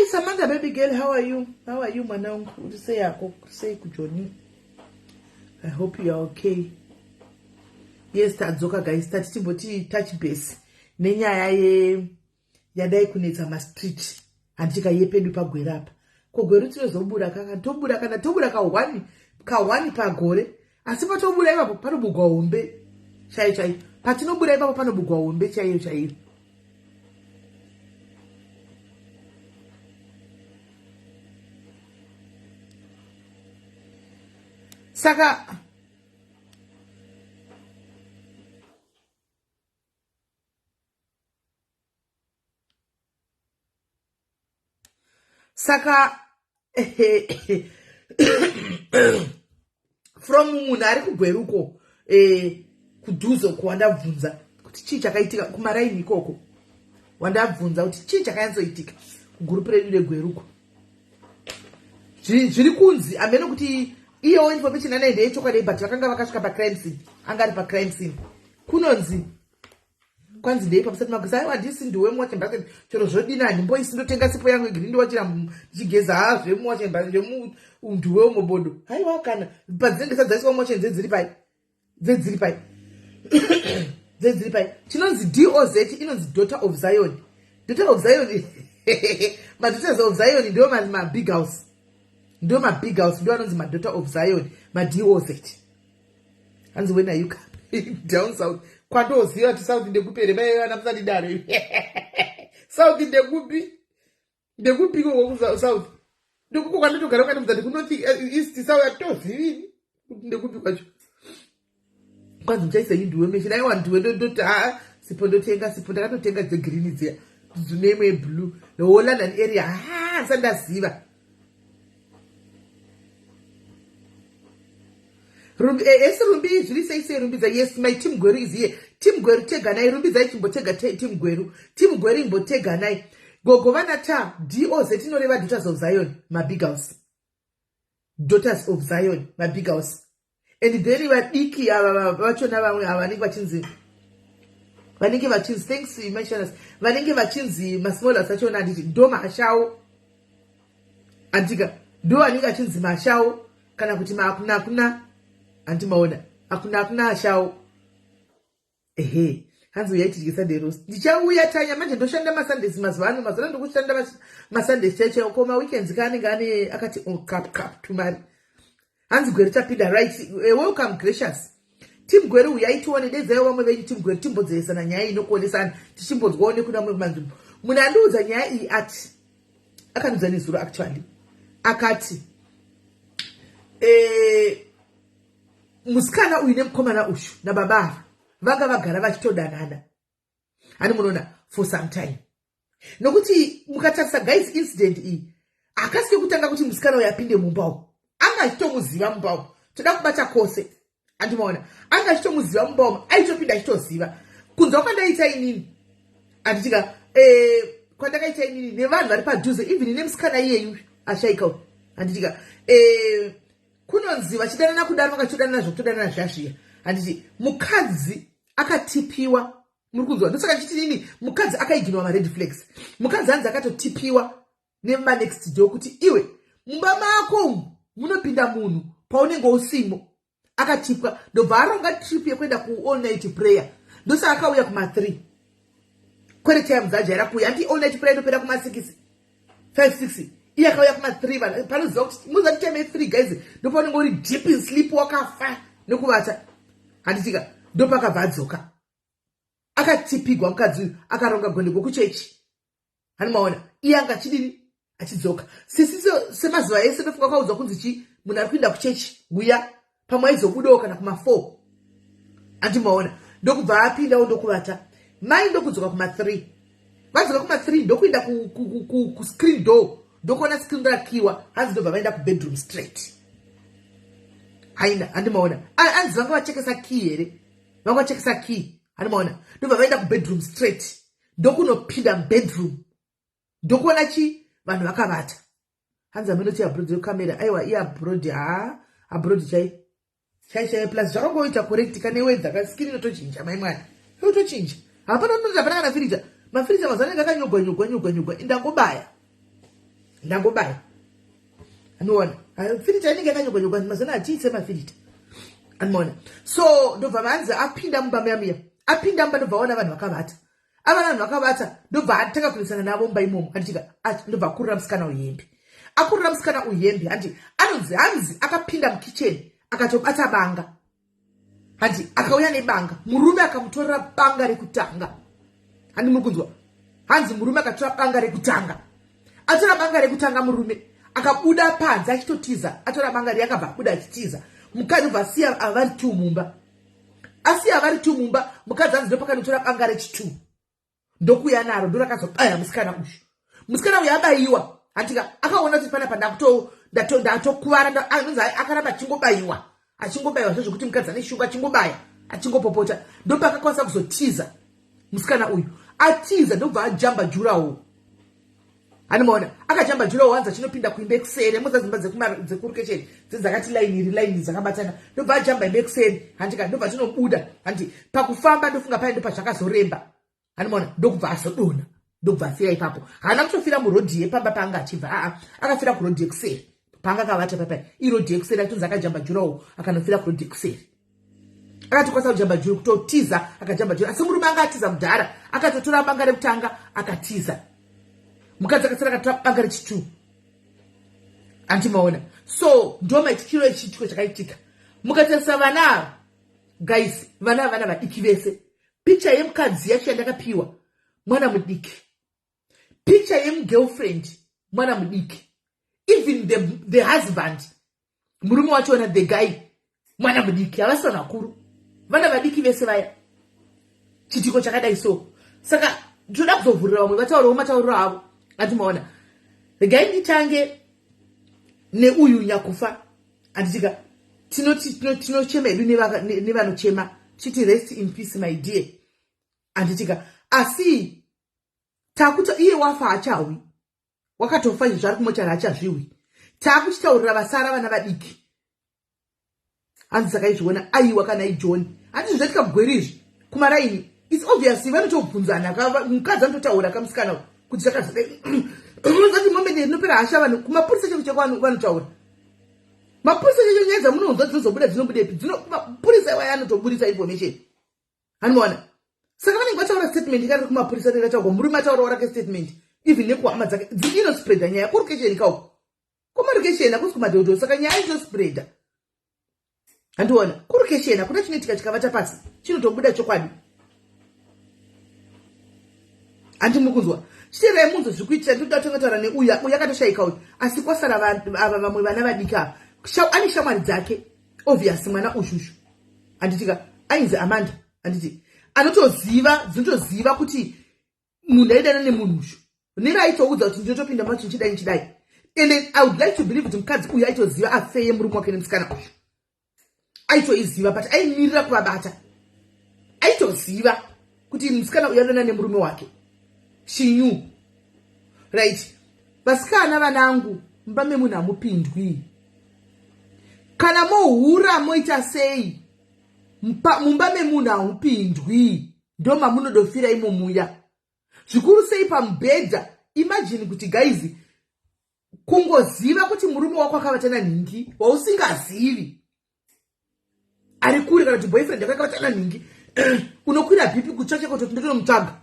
Hi Samantha baby girl, how are you? How are you mwana wangu? Uri sei yako? Uri sei kujoni? I hope you are okay. Yes, tadzoka guys, tati timboti touch base nenyaya ye yadai kunetsa mastreet handika yepedu pagwere apa. Kogweru tinozobura kaka tobura kana tobura kahwani kahwani pagore asi patobura ipapo panobugwa hombe chaiyo chaiyo patinobura ipapo panobugwa hombe chaiyo chaiyo saka saka from munhu ari kugweru uko eh, kudhuze uko wandabvunza kuti chii chakaitika kumaraini ikoko wandabvunza kuti chii chakanyatsoitika kugurupu redu regweruko zviri kunzi amene kuti iyewo information anaye ndeyechokwadi but vakanga vakasvika pacrime scene anga ari pacrime scene kunonzi kwanzi ndei pamusati mageza aiwa handisi ndiwe muwache mbase chero zvodini handimboisi ndotenga sipo yangu igiri ndiwachira ndichigeza haa zvemuwache mbase zvemundiwe umobodo haiwa kana padzinenge sadzaiswa muwache dzedziri pai dzedziri pai dzedziri pai chinonzi doz inonzi daughter of zion daughter of zion madaughters of zion ndiwo mabig house ndiwo mabig house ndiwo anonzi madaughter of zion madoz hanzi when are you coming down south kwandoziva kuti south ndekupi here mai vana musadidaro south ndekupi ndekupi ikoko kusouth ndekuko kwandotogara kwandimudza ndikunorth eh, east south atozivini kuti ndekupi kwacho kwanzi muchaisa iyi ndiwe meshe dai wandiwe ndoti haa sipo ndotenga sipo ndakatotenga dzegreen dziya dzine imwe yeblue newhole london area haa ndisandaziva Rumbi, eh, yes rumbi zviri sei sei rumbidza yes my team gweru is here team gweru teganai rumbidzai chimbotega team gweru team gweru imboteganai gogo vana ta doz inoreva daughters of zion mabig house daughters of zion mabig house and then vadiki ava vachona vamwe ava vanenge vachinzi vanenge vachinzi thanks mashanas vanenge vachinzi masmallers achona handiti ndo mashawo andika ndo anenge achinzi mashawo kana kuti maakunakuna handi maona akunakuna ashawo ehe hanzi uyai tidye sunday roast ndichauya tanya manje ndoshanda masundays mazuva ano mazuva ano ndikushanda masundays chaiyo chaiyo ko maweekends ka anenge ane akati oh, cap cap tumari hanzi gweru tapinda right eh, welcome gracious team gweru uyai tione dedzaiwo vamwe venyu team gweru timbodzeesana nyaya iyi nokuonesana tichimbonzwawo nekuna mwe kumanzvimbo munhu andiudza nyaya iyi ati akandiudza nezuro actually akati eh, musikana uyu nemukomana uyu nababa ava vanga vagara vachitodanana hani munoona for some time nokuti mukatarisa guys incident iyi hakasi kekutanga kuti musikana uyu apinde mumba umu anga achitomuziva mumba umu toda kubata kose andimaona anga achitomuziva mumba umu aitopinda achitoziva kunzwa kwandaita inini anditika eh, kwandakaita inini nevanhu vari padhuze even nemusikana iyeyu ashaika uyu anditika eh, kunonzi vachidanana kudaro vakachodanana zvokutodanana zvazviya handiti mukadzi akatipiwa muri kunzwa ndosaka ndichiti nini mukadzi akaiginwa mared flags mukadzi hanzi akatotipiwa nemanext door kuti iwe mumba mako umu munopinda munhu paunenge usimo akatipwa ndobva aronga trip yekuenda kuall night prayer ndosaka akauya kuma3 kwere time dzajaira kuuya anti all night prayer inopera kuma6 5 6 iye akauya kuma3 vanhu panoziva kuti muziva kuti time ye3 guys ndopaunenge uri deep in sleep wakafa nekuvata handitika ndopakabva adzoka akatipigwa mukadzi uyu akaronga gwendo gokuchechi hani maona iye anga achidini achidzoka sisi semazuva ese ndofunga kwaudzwa kunzi chi munhu ari kuinda kuchechi uya pamwe aizobudawo kana kuma4 andi maona ndokubva apindawo ndokuvata mai ndokudzoka kuma3 vadzoka kuma3 ndokuinda kuscreen door ndokuona screen rakiwa hanzi ndobva vaenda kubedroom straight haina handi maona anzi vanga vachekesa key here vanga vachekesa key handi maona ndobva vaenda kubedroom straight ndokunopinda mubedroom ndokuona chi vanhu vakavata hanzi aminoti abroad yekamera aiwa iabroad haa abroad chai chai chai plus zvakangoita correct kane wedza ka skin inotochinja mai mwana inotochinja hapana unoti hapana kana firija mafirija mazuva anenge akanyogwa nyogwa nyogwa nyogwa indangobaya Ndangobaya. Anoona. Filita inenge yakanyogonyoga mazana atiise mafilita. Anoona. So ndobva vanzi apinda mumba muya muya. Apinda mumba ndobva aona vanhu vakavata. Avana vanhu vakavata ndobva atanga kunesana navo mumba imomo. Anditika ndobva akurira musikana uyu hembe. Akurira musikana uyu hembe handi anonzi hanzi akapinda mukitchen akatobata banga. Handi akauya nebanga. Murume akamutorera banga rekutanga. Handi muri kunzwa? Hanzi murume akatora banga rekutanga. Atora banga rekutanga murume akabuda panze achitotiza. Atora banga riya akabva abuda achitiza. Mukadzi obva asiya avari two mumba. Asiya vari two mumba, mukadzi hanzi ndopakanotora banga rechitu. Ndokuuya naro ndorakazobaya musikana uyu. Musikana uyu abayiwa. Handika akaona kuti panapa ndatokuvara, anonzi akaramba achingobaiwa. Achingobaiwa zvezvekuti mukadzi ane shungu achingobaya, achingopopota. Ndopakakwanisa kuzotiza musikana uyu. Atiza ndobva ajamba jurawo. Anomaona akajamba jurawo wanzi achinopinda kuimba yekuseri. Moza dzimba dzekurukecheni dzakati line iri line dzakabatana. Ndobva ajamba imba yekuseri. Handika ndobva achinobuda. Handi pakufamba ndofunga paye ndopazvakazoremba. Anomaona ndokubva azodonha. Ndokubva afira ipapo. Haana kutofira murodhi yepamba paanga achibva. Aa, akafira kurodhi yekuseri. Paanga akavata paipai. Irodhi yekuseri achitonzi akajamba jurawo akanofira kurodhi yekuseri. Akatokwanisa kujamba juru kutotiza akajamba juru. Asi murume anga atiza mudhara akatotora banga rekutanga akatiza. Mukadzi akasara akatora banga rechitu. Andimaona. So ndo maitikiro echiitiko chakaitika. Mukatarisa vana ava guys, vana ava vana vadiki vese. Picture yemukadzi yacho yandakapiwa mwana mudiki. Picture yemugirlfriend mwana mudiki. Even the husband murume wachona the guy mwana mudiki. Havasi vanhu vakuru, vana vadiki vese vaya. Chitiko chakadai so. Saka ndinoda kuzovhurira vamwe vataurewo matauriro avo. Andimaona. Regai nditange neuyu nyakufa. Anditika tinochema hedu nevanochema chiti rest in peace my dear. Anditika asi takuto iye wafa achawi. Wakatofa izvi zvari kumochari achazviwi. Takuchitaurira vasara vana vadiki. Hanzi saka izviona aiwa kana iJohn. Hanzi zvatika kugweri izvi kumaraini. It's obvious vanotobvunzana mukadzi anototaura kamusikana kuti zvakazodai. Unozoti moment inopera hasha vanhu kumapurisa cheko cheko vanotaura. Mapurisa cheko nyaya dzamunonzwa dzinozobuda dzinobudepi? Mapurisa iwaya anotoburitsa information. Anoona. Saka vanenge vataura statement kana kumapurisa rataurwa murume ataurawo rake statement even nekuhama dzake inospreada nyaya kurukesheni kauko. Kumarukesheni hakusi kumadhodho saka nyaya inospreada. Handiona kurukesheni hakuna chinoitika chikavata pasi chinotobuda chokwadi. Handi muri kunzwa. Chiteerai munzwe zviri kuitika ndinoda kutanga taura neuyu uyu akatoshaika uyu asi kwasara ava vamwe vana vadiki ava. Ane shamwari dzake obvious mwana ushushu. Handitika ainzi Amanda handiti anotoziva dzinotoziva kuti munhu aidana nemunhu ushu. Nera aitoudza kuti ndinotopinda macho ndichidai ndichidai. And I would like to believe kuti mukadzi uyu aitoziva afeye murume wake nemusikana uyu. Aitoiziva but aimirira kuvabata. Aitoziva kuti musikana uyu adana nemurume wake. She knew. Right. Vasikana vanangu mumba memunhu hamupindwi. Kana mohura moita sei? Mumba memunhu hamupindwi. Ndo mamunodofira imomuya. Zvikuru sei pamubhedha. Imagine kuti guys kungoziva kuti murume wako akavatana nhingi wausingazivi ari kure kana kuti boyfriend yako akavatana nhingi unokwira BP kutsva chako kuti ndotonomutsvaga.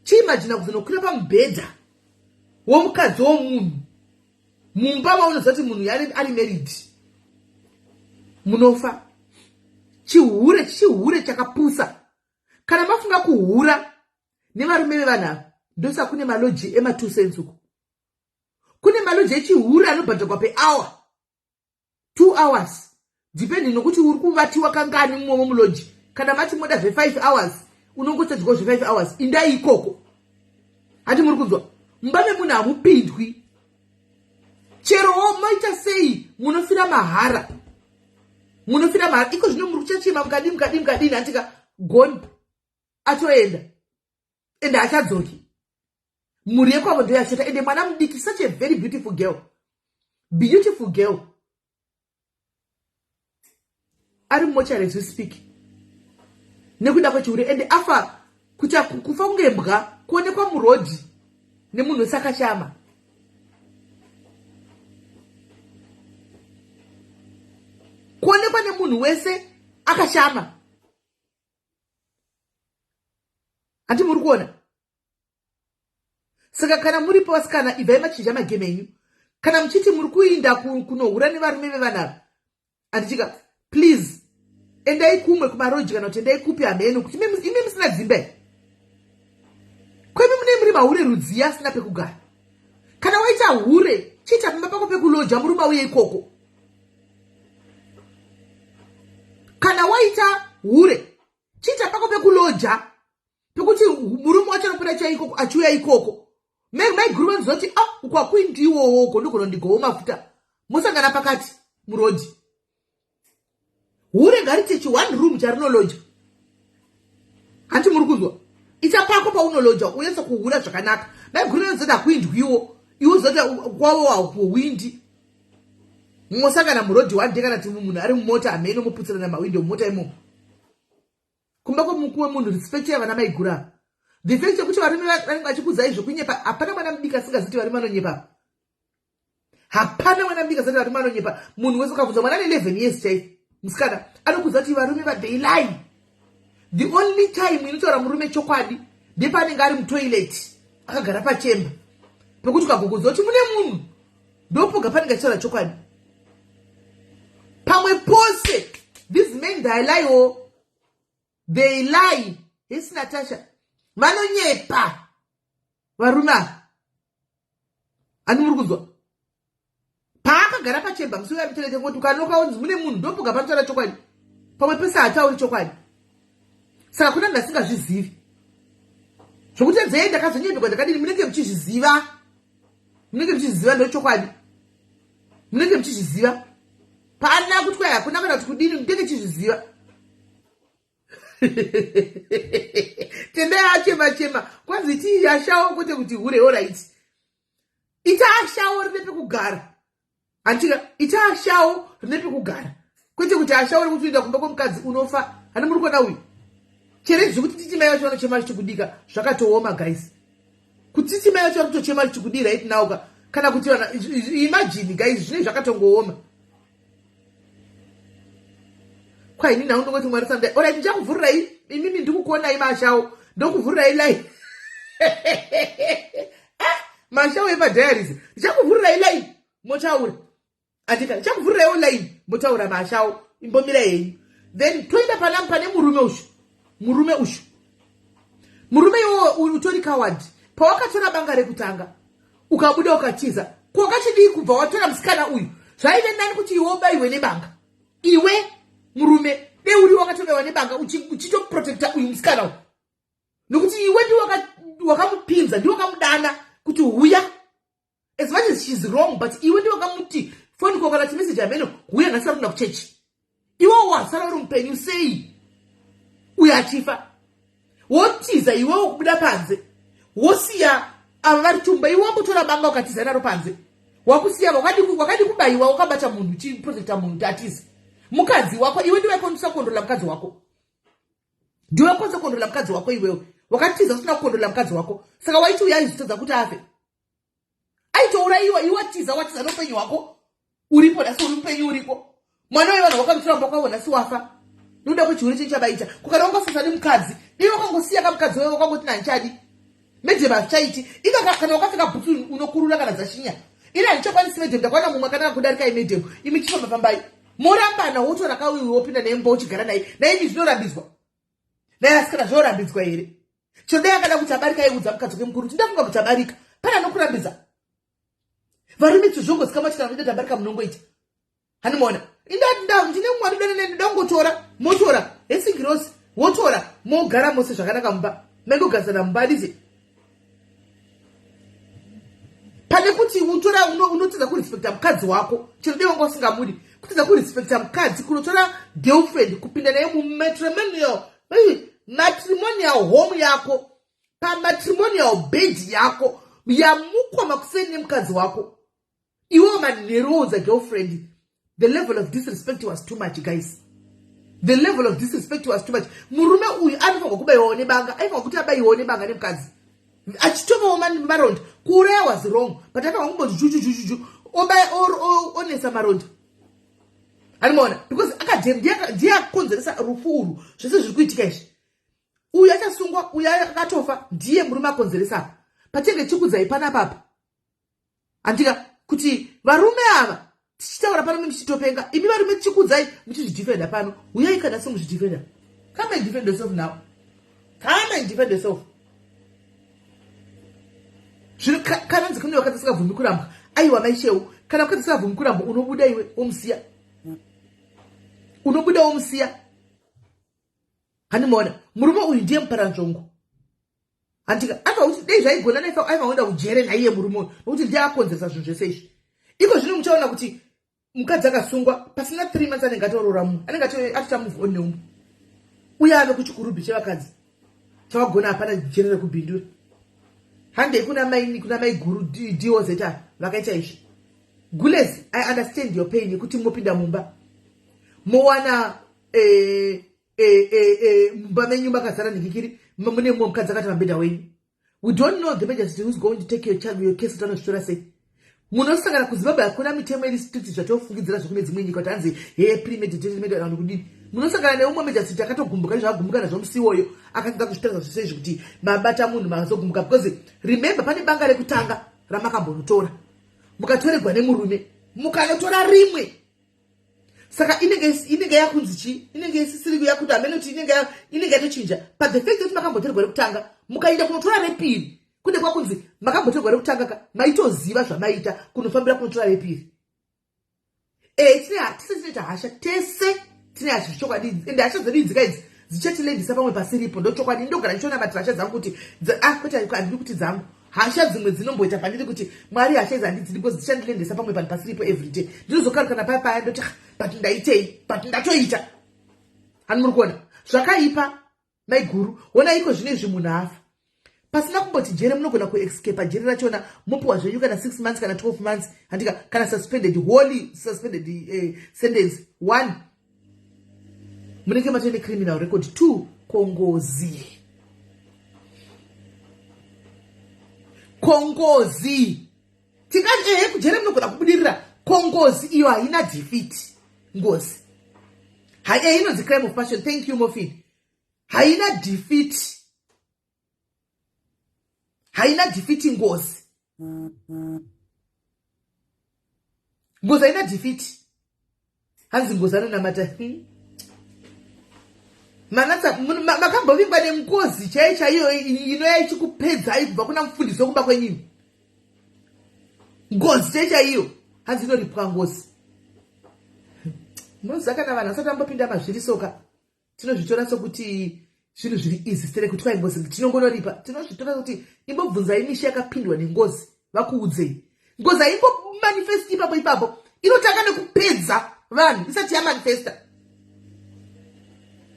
Chiimagina kuzonokwira pamubhedha womukadzi womunhu mumba maunoziva kuti munhu ari married. Munofa. Chihure, chihure chakapusa. Kana mafunga kuhura nevarume vevanhu ava, ndosaka kune maloji ema 2 cents uko. Kune maloji echihure anobhadharwa per hour. 2 hours. Depending nokuti uri kuvatiwa kangani mumomo muloji. Kana mati moda zve 5 hours, unongochajwa zve 5 hours. Indai ikoko. Hati muri kunzwa. Mumba memunhu hamupindwi. Chero moita sei munofira mahara. Munofira mahara. Iko zvino muri kuchachema mukadini mukadini mukadini hantika gone. Atoenda. Ende haachadzoki. Mhuri yekwavo ndoyashota. Ende mwana mudiki, such a very beautiful girl. Beautiful girl. Ari mumochari as we speak. Nekuda kwechihure. Ende afa kuta kufa kunge mbwa kuonekwa murodhi nemunhu wese akachama. Achionekwa nemunhu wese akashama. Hanti muri kuona? Saka kana muripo vasikana, ibvai machinja magame enyu. Kana muchiti muri kuinda kunohura nevarume vevana ava, handichika, please endai kumwe kumaroji kana kuti endai kupi hameno kuti imi musina dzimba kwemi mune muri mahure rudziya asina pekugara. Kana waita hure, chiita pamba pako pekuloja, murume auye ikoko. Kana waita hure, chiita pako pekuloja pekuti murume wacho anopota achiuya ikoko, achiuya ikoko. Maiguru vanoziva kuti ah, uko hakuindiwowo uko, ndogona ndigowo mafuta, mosangana pakati murodhi. Hure ngarite chi one room charinoloja. Hanti muri kunzwa? Ita pako paunoloja unyatsa kuhura zvakanaka. Maiguru vanoziva kuti hakuindwiwo, iwe uziva kuti kwavo hakuhwindi. Mosangana murodhi one day, kana kuti munhu ari mumota hameno, moputsirana mawindo mumota imomo. Kumba kwemukuwe munhu, respect yavana maiguru ava. The fact yekuti varume vanenge vachikudzai zvekunyepa, hapana mwana mudiki asingazivi kuti varume vanonyepa. Hapana mwana mudiki asati varume vanonyepa. Munhu wese ukabvunza mwana ane 11 years chai musikana, anokudza kuti varume va, they lie. The only time inotaura murume chokwadi ndepaanenge ari mutoilet akagara pachemba, pekuti ukagogodza kuti mune munhu, ndopoga panenge achitaura chokwadi. Pamwe pose these men, they lie o, they lie. Hesi Natasha, vanonyepa varume ava. Handi muri kunzwa? Paakagara pachemba musi uyo ari mutoilet, ngoti ukanoka unzi mune munhu, ndopoga panotaura chokwadi. Pamwe pese haatauri chokwadi. Saka kuna munhu asingazvizivi zvokuti edzei ndakazonyepekwa ndakadini, munenge muchizviziva, munenge muchizviziva, ndochokwadi, munenge muchizviziva. Paana kuti kwai hakuna kana kuti kudini, munenge chizviziva. Tendai achema chema kwanzi tii ashawo, kwete kuti hure. Alright, ita ashawo rine pekugara. Handitika ita ashawo rine pekugara, kwete kuti ashawo rekuti uenda kumba kwemukadzi unofa. Hani muri kuona uyu chere zvekuti titi mai vacho vanochema zvichikudika, zvakatooma guys, kuti titi mai vacho vari kutochema zvichikudi right now ka. Kana kuti vana, imagine guys, zvinenge zvakatongooma. Kwaini nhau ndongoti Mwari sandai. Alright, ndichakuvhurirai imimi, ndikukuonai mashawo, ndokuvhurirai line. Ah, mashawo epadiaries, ndichakuvhurirai line motaura. Andika ndichakuvhurirai line motaura mashawo, imbomira henyu. Then toenda pana pane murume ushu, murume ushu, murume iwowo utori coward. Pawakatora banga rekutanga ukabuda ukatiza, ko wakachidii kubva watora musikana uyu? Zvaive nani kuti iwe ubaiwe nebanga, iwe murume deuri wakatobewa nebanga uchitoprotecta uyu musikana uyu, nokuti iwe ndi wakamupinza, ndi wakamudana kuti huya. As much as she's wrong, but iwe ndi wakamuti phone call kana chimeseji ameno, huya nhasi kuenda kuchechi. Iwe wasara uri mupenyu sei uyo achifa? Wotiza iwewo kubuda panze, wosiya ava vari tumba. Iwe wambotora banga ukatiza naro panze, wakusiya. Wakadi kubayiwa wakabata munhu uchiprotecta munhu kuti atize mukadzi wako. Iwe ndiwe kondisa kukontrola mukadzi wako, ndiwe kwanisa kukontrola mukadzi wako. Iwewe wakatiza usina kukontrola mukadzi wako, saka waiti uyo aizvitadza kuti afe, aitourayiwa. Iwe watiza, watiza noupenyu hwako, uripo nhasi, uri mupenyu, uripo. Mwana wevanhu wakamutora mumba kwavo, nhasi wafa nokuda kwechihure chenyu chabaita. Kukana wangasasa nemukadzi, iwe wakangosiya kamukadzi wewe, wakangoti nandichadi medhemu, hazvichaiti. Inga kana wakapfeka bhutsu unokurura kana dzashinya. Ini handichakwanisi medhemu, ndakaona mumwe akanaka kudarika imedhemu. Imi chifamba fambai, morambana, wotora kauyu wopinda naye mumba uchigara naye. Naimi zvinorambidzwa naye asikana, zvinorambidzwa here? Chodai akada kuti abarika, aiudza mukadzi wake mukuru kuti ndafunga kuti abarika. Pane anokurambidza? Varume tizvongozikama kuti kana muchida tabarika munongoita. Handimaona, ndine mumwe anodana, ndangotora, motora hesingirosi, wotora, mogara mose zvakanaka mumba, maingogadzana mumba, aditi? Pane kuti utora, unotadza kurespekta mukadzi wako. Chero dei wanga usingamudi, kutadza kurespekta mukadzi, kunotora girlfriend kupinda naye mumatrimonial matrimonial home yako, pamatrimonial bed yako, yamukwa makuseni nemukadzi wako, iwewo manheroudza girlfriend. The level of disrespect was too much, guys. The level of disrespect was too much. Murume uyu anofanirwa kubayiwawo nebanga, aifanirwa kuti abayiwawo nebanga nemukadzi achitovawo maronda. Kuuraya was wrong, but aifanirwa kumboti jujujujuju, onesa maronda. Animaona because akadem ndiye akonzeresa rufu urwu zvese zviri kuitika izvi. Uyu achasungwa uyu akatofa ndiye murume akonzeresa apa. Pachinge chikudzai panapa apa. Andika kuti varume ava tichitaura pano muchitopenga imi varume tichikudzai muchizvidefenda pano huyai kana si muzvidefenda. Come and defend yourself now. Come and defend yourself. Zvino kana nzi kune vakadzi vasingabvumi kurambwa aiwa maicheu kana mukadzi asingabvumi kurambwa unobuda iwe womusiya unobuda womusiya handimaona murume uyu ndiye muparanzvongo handika aiva kuti dei zvaigona naifa aiva kuenda kujere naiye murume uyu nokuti ndiye akonzeresa zvinhu zvese izvi iko zvino muchaona kuti mukadzi akasungwa pasina 3 months anenge atoroora mumwe anenge atoita move on neumwe uye ave kuchikurubhi chevakadzi chavagona hapana jere rekubhindura handei kuna maini kuna maiguru doz vakaita izvi gules I understand your pain yekuti mopinda mumba mowana eh, eh, eh, eh, mumba menyu makazara nhikikiri mune mumwe mukadzi akati pambeda wenyu. We don't know the magistrate who's going to take your child, your case kuti anozvitora sei. Munosangana kuZimbabwe hakuna mitemo iri strict zvatofungidzira zvekune dzimwe nyika kuti hanzi he premeditated murder kana kudini. Munosangana neumwe magistrate akatogumbuka nezvaagumbuka nazvo musi iwoyo akatadza kuzvitarisa zvese izvi kuti mabata munhu makazogumbuka because remember pane banga rekutanga ramakambonotora mukatoregwa nemurume mukanotora rimwe saka inenge inenge yakunzi chii inenge isisiri yakuti hamene kuti inenge inenge yatochinja but the fact yekuti makambotorerwa rekutanga mukaenda kunotora repiri kune kwakunzi makambotorerwa rekutanga ka maitoziva zvamaita kunofambira kunotora repiri e tine tese tinoita hasha tese tine hasha zvechokwadi ende hasha dzedu idzika idzi dzichatilendisa pamwe pasiripo ndochokwadi ndogara ndichionamatira hasha dzangu kuti ah kwete handidi kuti dzangu Hasha dzimwe dzinomboita pandiri kuti Mwari hasha idzi handidzidi because dzichandilendesa pamwe panhu pasiripo everyday. Ndinozokarukana paya paya ndoti ah, but ndaitei but ndatoita. Hani muri kuona zvakaipa maiguru hona iko zvino izvi munhu afa pasina kumboti jere munogona kuescapa jere rachona mopiwa zvenyu kana 6 months kana 12 months handika kana suspended wholly suspended sentence one munenge matove necriminal record 2 kongozi kongozi tingati ehe kujere munogona kubudirira kongozi iyo haina defeat ngozi hai inonzi crime of passion thank you mofin haina defeat haina defeat ngozi ngozi haina defeat hanzi ngozi anonamata Manatsa makambovingwa nengozi chaiyo chaiyo inoya ichikupedzai kubva kuna mufundisi wekumba kwenyini ngozi chaiyo chaiyo hanzi inoripwa ngozi munoziva kana vanhu vasati vambopinda mazviri soka tinozvitora sokuti zvinhu zviri easy stere kuti kwai ngozi tinongonoripa tinozvitora kuti imbobvunzai misha yakapindwa nengozi vakuudzei ngozi haimbomanifesti ipapo ipapo inotanga nekupedza vanhu isati yamanifesta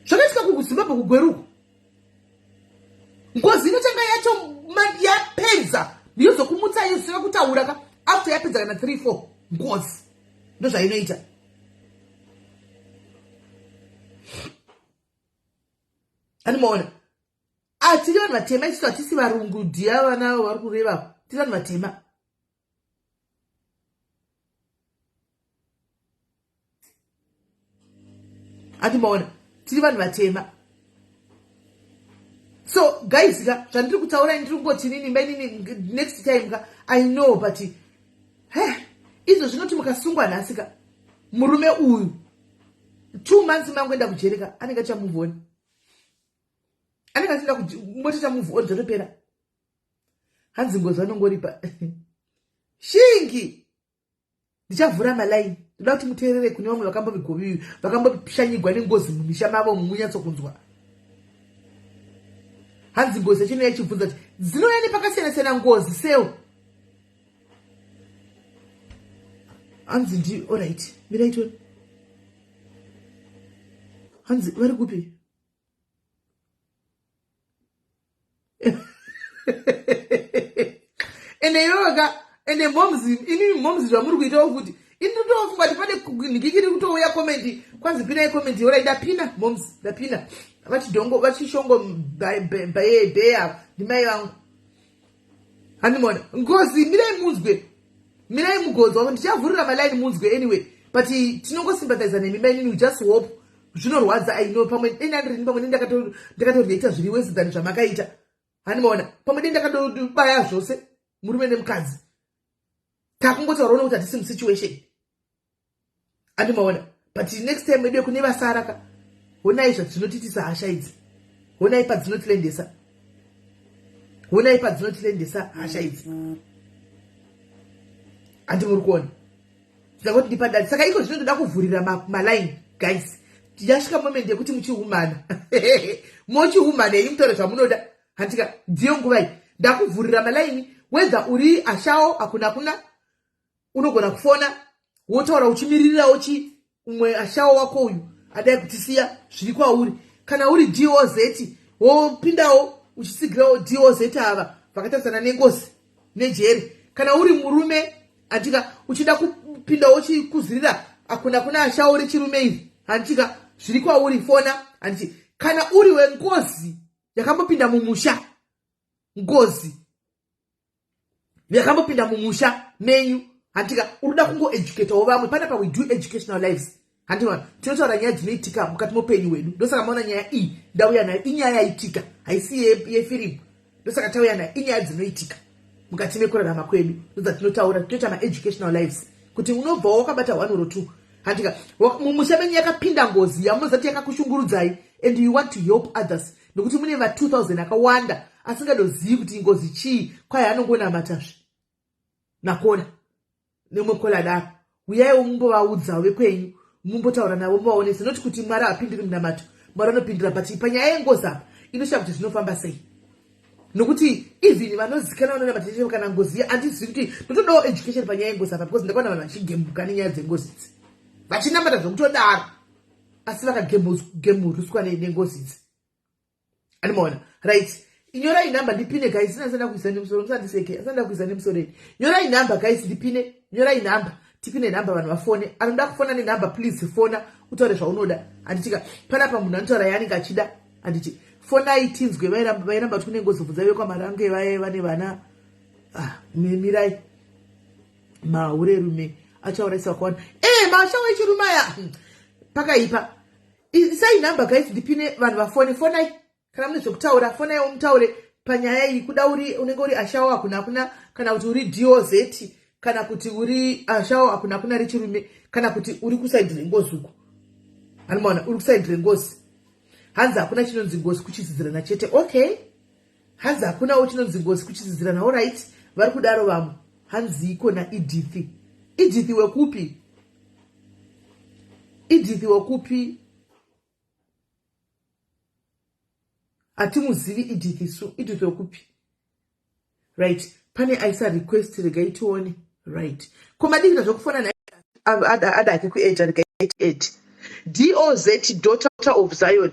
zvakaitika kuzimbabwe kugweruko ngozi inotanga yacho yapedza ndiyozokumutsa yosvika kutaura ka after yapedza kana 3 4 ngozi ndozvainoita Animaona atiri vanhu vatema isusu hatisi varungu dhiya vana avo vari kureva tiri vanhu vatema atimaona tiri vanhu vatema so guys ka zvandiri kutaura ndiri kungoti nini mainini next time ka I know but he izvo zvinoti mukasungwa nhasi ka murume uyu 2 months mangoenda kujeri ka anenge achamove on anenge achienda motoita move on zvotopera hanzi ngozi vanongoripa shingi ndichavhura malaini ndoda kuti muteerere kune vamwe vakambovigovi vakamboshanyigwa nengozi mumisha mavo munyatsokunzwa hanzi ngozi yacho inouya ichibvunza kuti dzinouya nepakasiyana siyana ngozi sewo hanzi ndi orit mirai tione hanzi vari kupi ende iyoka ende moms ini moms zvamuri kuitawo futi ini ndinotofunga kuti pane nhikikiri kutouya comment kwanzi pinai comment orai ndapina moms ndapina vachidhongo vachishongo bheya ndimai vangu handimona ngozi mirai munzwe mirai mugonzwa ndichavhurira malaini munzwe anyway. But tinongosympathiza nemi mainini, we just hope. Zvinorwadza, I know. Pamwe dei ndandirini, pamwe dei ndakatoreacta zviri worse than zvamakaita. Handimaona, pamwe dei ndakatobaya zvose murume nemukadzi. Takungotaura kuti hatisi musituation, andimaona. But next time medu kune vasara ka, honai zvadzinotiitisa hasha idzi, honai padzinotilendesa, honai padzinotilendesa hasha idzi. Handi muri kuona ndakoti ndipadati. Saka iko zvino ndoda kuvhurira maline, guys. Yasvika moment yekuti muchihumana, mochihumana yenyu, mutaure zvamunoda. Handika ndiyo nguva iyi ndakuvhurira malaini. Whether uri ashawo, hakuna kuna unogona kufona wotaura uchimiririrawo chi umwe ashawo wako uyu adai kutisiya, zviri kwauri. Kana uri DOZ, wopindawo uchitsigirawo DOZ ava vakatarisana nengozi nejeri. Kana uri murume, handika, uchida kupindawo uchikuzirira hakuna kuna ashawo rechirume iri, handika, zviri kwauri, fona. Handiti kana uri wengozi yakambopinda mumusha, ngozi yakambopinda mumusha menyu, handika, uri kuda kungoeducatawo vamwe panapa, we do educational lives. Handika tinotaura nyaya dzinoitika mukati meupenyu hwedu. Ndosaka maona nyaya iyi ndauya nayo, inyaya yaitika, haisi yefirimu. Ndosaka tauya nayo, inyaya dzinoitika mukati mekurarama kwedu, ndodzatinotaura. Tinoita maeducational lives kuti unobvawo wakabata one or two. Handika mumusha menyu yakapinda ngozi yamunozati yakakushungurudzai and you want to help others, nokuti mune va2000 akawanda asingadozivi kuti ngozi chii, kwai anongonamatazve nakona nemwe kola daro. Uyaiwo mumbovaudzawo vekwenyu, mumbotaura navo, muvaonese noti kuti Mwari haapindiri munamato, Mwari anopindira. But panyaya yengozi apa inoshaya kuti zvinofamba sei, nokuti even vanozikana vanonamata kana ngozi, handizivi kuti ndotodawo education panyaya yengozi apa, because ndakaona vanhu vachigembuka nenyaya dzengozi idzi, vachinamata zvokutodaro, asi vakagemuriswa nengozi idzi. Animaona? Right, nyorai nhamba ndipine, guys. Sinasanda kuisa nemusoro, musandiseke, asanda kuisa nemusoro ini. Nyorai nhamba, guys, ndipine. Nyorai nhamba, tipine nhamba, vanhu vafone. Anoda kufona nenhamba, please fona utaure zvaunoda. Handitika panapa munhu anotaura yaanenge achida. Handiti fonai tinzwe. Vairamba kuti kune ngozi, bvunza vekwamarange vaye vane vana. Ah, mirai, mahurerume achauraisa vakawanda. E mashawo echirume aya pakaipa. Isai nhamba, guys, ndipine, vanhu vafone. Fonai kana mune zvekutaura, fonaiwo mutaure panyaya iyi. Kuda uri unenge uri ashawo hakuna kuna, kana kuti uri DOZ, kana kuti uri ashawo hakuna kuna rechirume, kana kuti uri kuside rengozi uko. Anomaona uri kuside rengozi. Hanzi hakuna chinonzi ngozi, kuchidzidzirana chete. Okay, hanzi hakunawo chinonzi ngozi, kuchidzidzirana. Alright, vari kudaro vamwe. Hanzi iko naEdith. Edith wekupi? Edith wekupi? Hatimuzivi Edith isu. Edith wekupi? Right, pane aisa request, regai tione. Right, ko madikita zvekufona adake kuedha, regai ed DOZ, Daughter of Zion.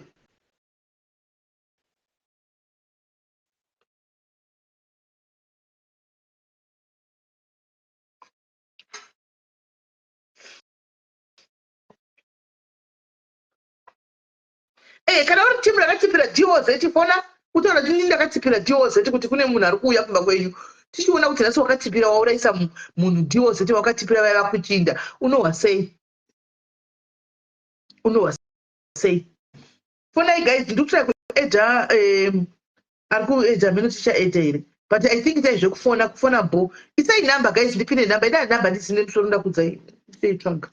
Kana uri timu rakatipira DOZ, fona kutaura kuti ndini ndakatipira DOZ, kuti kune munhu ari kuuya kumba kwenyu, tichiona kuti nhasi wakatipira waurayisa munhu. DOZ wakatipira vaiva kuchinda, unohwa sei? Unohwa sei? Fonai, guys. Ndiri kutry kuedha, ari kuedha meno, tichaedha here? But I think itai zvekufona, kufona bo. Isai nhamba, guys, ndipine nhamba. Ida nhamba ndisine musoro, ndakudzai seitsvaga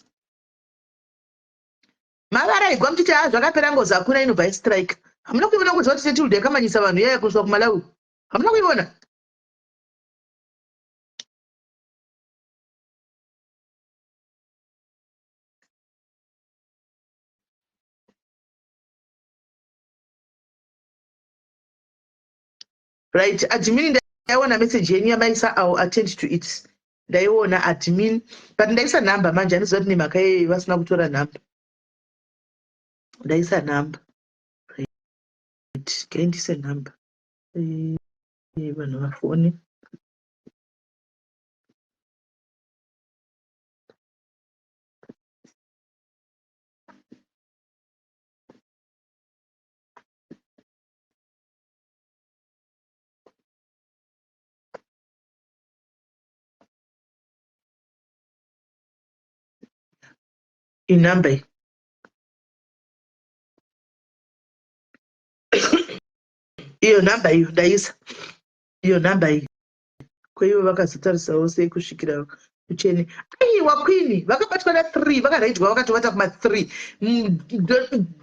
mavaraigwa muchiti a zvakapera, ngozi hakuna, inobva istrike. Hamuna kuiona ngozi vati setilda yakamanyisa vanhu yaya kusvika kuMalawi? Hamuna kuiona? Right, admin, ndaiona message yenyu yamaisa, I will attend to it. Ndaiona, admin, but ndaisa nhamba manje, handiziva kuti nemhaka yei vasina kutora nhamba. Ndaisa nhamba. Right, ngaindise nhamba, vanhu vafone. Inumber iyi. Iyo nhamba iyo ndaisa. Iyo nhamba iyo. Ko ivo vakazotarisawo sei kusvikira kuchene? Aiwa queen vakabatwa na 3 vakaraidwa vakatovata kuma 3.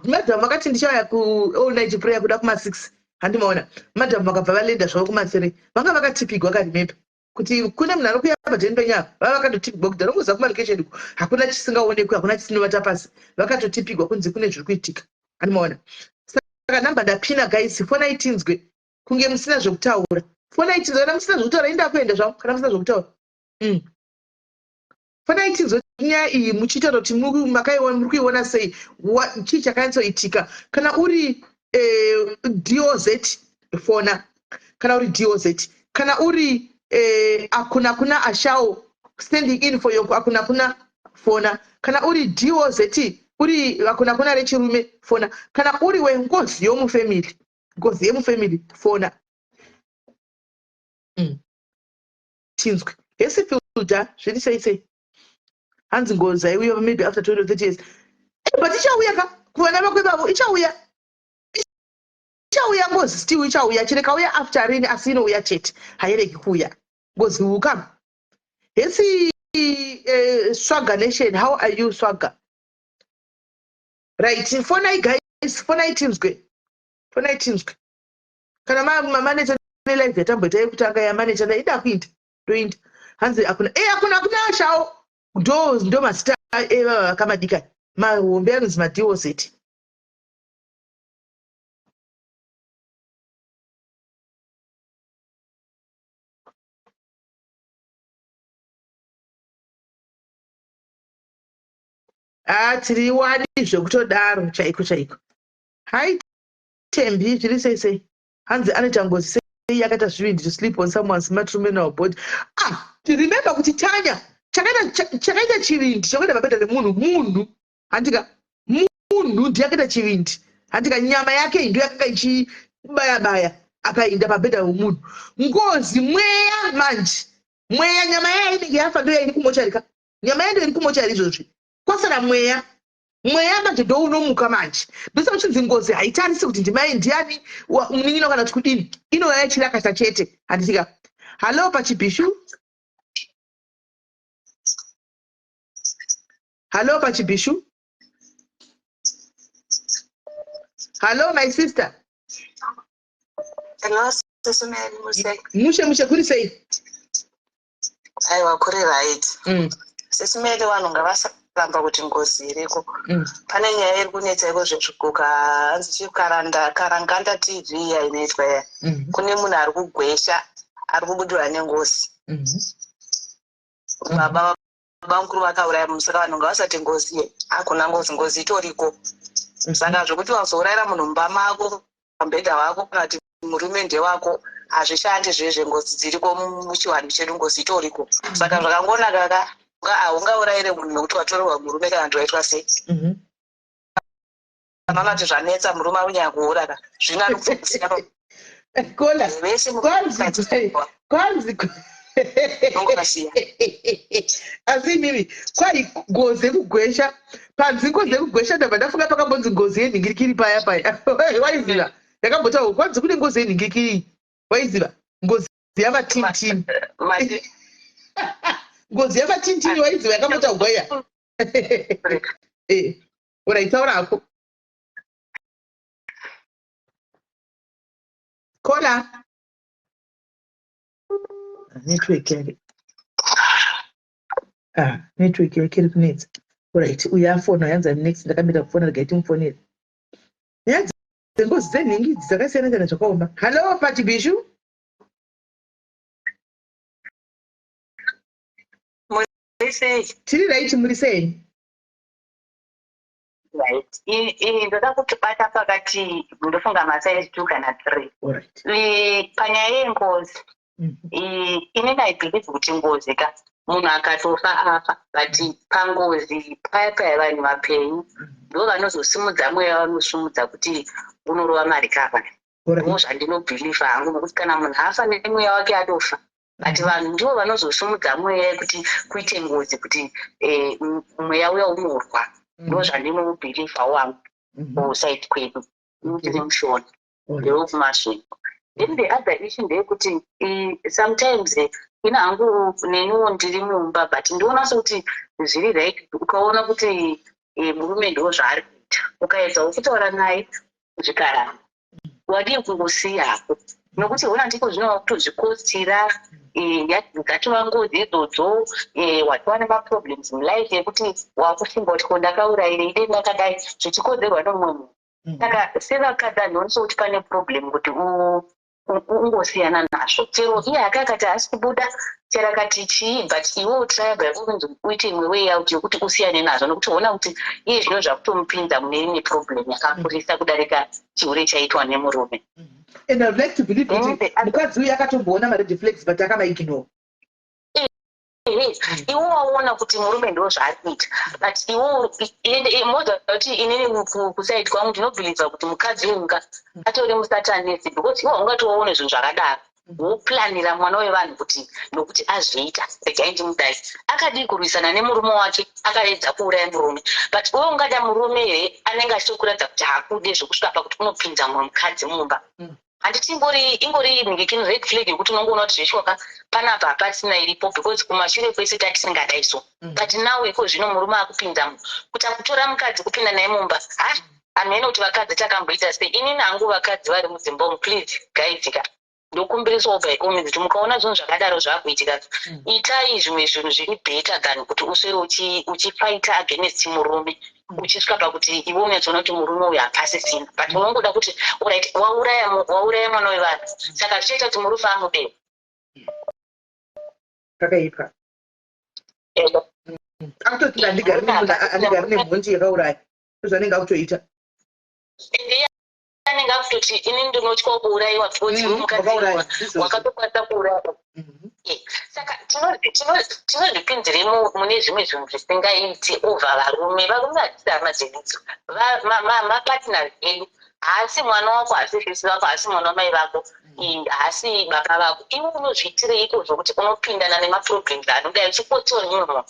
Madam vakati ndichauya ku all night prayer kuda kuma 6. Handimaona. Madam vakabva valenda zvavo kuma 3. Vanga vakatipigwa ka remember. Kuti kune munhu anokuya padheni penyu apa vava vakatotipigwa kuti ndinongoziva kumalokesheni uku hakuna chisingaonekwi hakuna chisinobata pasi vakatotipigwa kunzi kune zviri kuitika. Handimaona. Saka nhamba ndapina guys fonai tinzwe kunge musina zvekutaura. Fonai tinzwe kana musina zvekutaura inda kuenda zvangu kana musina zvekutaura. Fonai tinzwe nyaya iyi muchitaura kuti makaiona muri kuiona sei chii chakanyatsoitika. Kana uri DOZ fona, kana uri DOZ, kana uri akuna kuna ashao standing in for your akuna kuna fona, kana uri DOZ uri akuna kuna rechirume fona, kana uri wengozi yomufamily, ngozi yemufamily fona. Tinzwe. Hesi filter zviri sei sei. Hanzi ngozi haiuya maybe after 20 or 30 years. But ichauya ka kuvana vako ivavo ichauya. Ichauya ngozi still ichauya chireka uya after rini asi inouya chete. Hairegi kuuya. Ngozi will come. Hesi Swagger Nation, how are you Swagger? Right, fonai guys, fonai tinzwe. Fonai tinzwe. Kana mamaneta nelive yatamboita yekutanga yamaneta na ida kuinda. Ndoinda. Hanzi akuna akuna kuna ashawo. Ndo mazita evava vakamadika. Mahombe anonzi maDOZ. Tiri wani zvekutodaro chaiko chaiko. Hi Tembi, zviri sei sei? Hanzi anoita ngozi sei yakaita zvivindi to sleep on someone's matrimonial body. Remember kuti Tanya chakaita chivindi chakaita mabhedha nemunhu munhu. Handika munhu ndiye akaita chivindi. Handika nyama yake ndiyo yakanga ichibaya baya akainda pabhedha wemunhu. Ngozi mweya manje. Mweya nyama yayo inenge yafa ndiyo iri kumochari ka. Nyama yayo iri kumochari izvozvi. Kwasara mweya. Mweya manje ndo unomuka manje. Ndosaka uchinzi ngozi haitarisi kuti ndimai ndiani munin'ina kana kuti kudini. Inouya ichirakasha chete. Handitika. Hello pachibhishu. Hello pachibhishu. Hello my sister. Hello Sisi Mary, mushe. Mushe mushe kuri sei? Aiwa kuri right. Sisi Mary vanhu ngavasaramba kuti ngozi iriko. Pane nyaya iri kunetsa iko zvezviguka hanzi chikaranda Karanganda TV iya inoitwa iya. Kune munhu ari kugwesha ari kubudirwa nengozi. Baba bamukuru vakauraya munhu saka vanhu ngavasati ngozi hakuna ngozi, ngozi itoriko. Saka zvokuti wazourayira munhu mumba mako pamubhedha wako kana kuti murume ndewako hazvishandi zvezve ngozi dziriko muchivanhu chedu ngozi itoriko. Saka zvakangonaka ka haungaurayire munhu nekuti watorerwa murume kana kuti waitwa sei. Kana unati zvanetsa murume ari kunyanya kuura ka zvino ari kusiya Kola vese kwanzi Ungasiya. Asi imimi kwai ngozi yekugwesha panzi ngozi yekugwesha ndabva ndafunga pakambonzi ngozi yenhingirikiri paya paya. Waiziva ndakambotaura kwanzi kune ngozi yenhingirikiri. Waiziva ngozi yavatintini. Ngozi yavatintini waiziva yakambotaurwa iya. Alright, taura hako. Kola. Network yake. Network yake iri kunetsa. Alright, uyu afona yanzi I'm next ndakamira kufona regai timufonere. Nyaya dzengozi dzenhingi idzi dzakasiyana siyana zvakaoma. Hello Pachibhishu. Muri sei? Tiri right, muri sei? Right. Ndoda kutibata pakati ndofunga masize 2 kana 3. Alright. Panyaya yengozi. Inini I believe kuti ngozi ka munhu akatofa afa but pangozi paya paya vanhu vapenyu ndo vanozosimudza mweya vanosimudza kuti unorova mari kava. Ndo zvandinobhilivha hangu nokuti kana munhu afa nemweya wake atofa. But vanhu ndivo vanozosimudza mweya yekuti kuite ngozi kuti mweya uya unorwa. Ndo zvandinobeliever wangu kuside kwedu. Ndiri muShona, ndewekuMasvingo. Then the other issue ndeyekuti sometimes ina hangu neniwo ndiri mumba, but ndioona sekuti zviri right ukaona kuti murume ndo zvaari kuita, ukaedzawo kutaura naye zvikaramba, wadii kungosiyako? Nokuti hona ndiko zvino kutozvikostira, dzatova ngozi idzodzo, watova nemaproblems mulife yekuti wakufunga kuti ko ndakaurayirei, dei ndakadai, zvichikonzerwa nomumwe munhu. Saka sevakadzi handioni sekuti pane problem kuti ungosiyana nazvo. Chero iye hake akati haasi kubuda, chero akati chii, but iwewo try by all means uite imwe way out yekuti usiyane nazvo, nokuti ona kuti iye zvino zvakutomupinza mune imwe problem yakakurisa kudarika chihure chaitwa nemurume. And I would like to believe kuti mukadzi uyu akatomboona mared flags, but akamaignore. Iwe waona kuti murume ndo zvaari kuita, but iwe moza kuti inini kuside kwangu ndinobeliever kuti mukadzi uyu atori musatanist, because iwe haungatoone zvinhu zvakadaro woplanira mwana wevanhu kuti nokuti azviita regai ndimudai. Akadii kurwisana nemurume wake akaedza kuuraya murume? But iwe ungada murume here anenge achitokuratidza kuti hakude zvokusvika pakuti unopinza mumwe mukadzi mumba? Handiti ingori nhingikini red flag yekuti unongoona kuti zveshwaka panapa hapasina iripo, because kumashure kwese tatisingadai so, but now iko zvino murume akupinza kuti akutora mukadzi kupinda naye mumba. Ha, hamene kuti vakadzi takamboita sei. Inini hangu, vakadzi vari mudzimba umu, please guys ka, ndokumbirisawo by all means kuti mukaona zvinhu zvakadaro zvaakuitika, itai zvimwe zvinhu zviri better than kuti uswere uchifighta against murume, uchisvika pakuti iwe unyatsoona kuti murume uyu hapasisina, but unongoda kuti alright, wauraya mwana wevanhu, saka zvichaita kuti murume amudewo? Pakaipa. Akutoti handigari nemunhu, handigari nemhondi yakauraya. Ndozvanenge akutoita. Ende anenge akutoti ini ndinotya kuurayiwa because mukadzi wakauraya, ndizvozvo. Wakatokwanisa kuuraya. Saka tinozvipinzirei mune zvimwe zvinhu zvisingaiti over varume? Varume hatisi hama dzedu, mapartners edu. Haasi mwana wako, haasi sisi vako, haasi mwana wamai vako, haasi baba vako. Iwe unozviitirei zvokuti unopindana nemaproblems anodai uchikotiwa nemumwe munhu?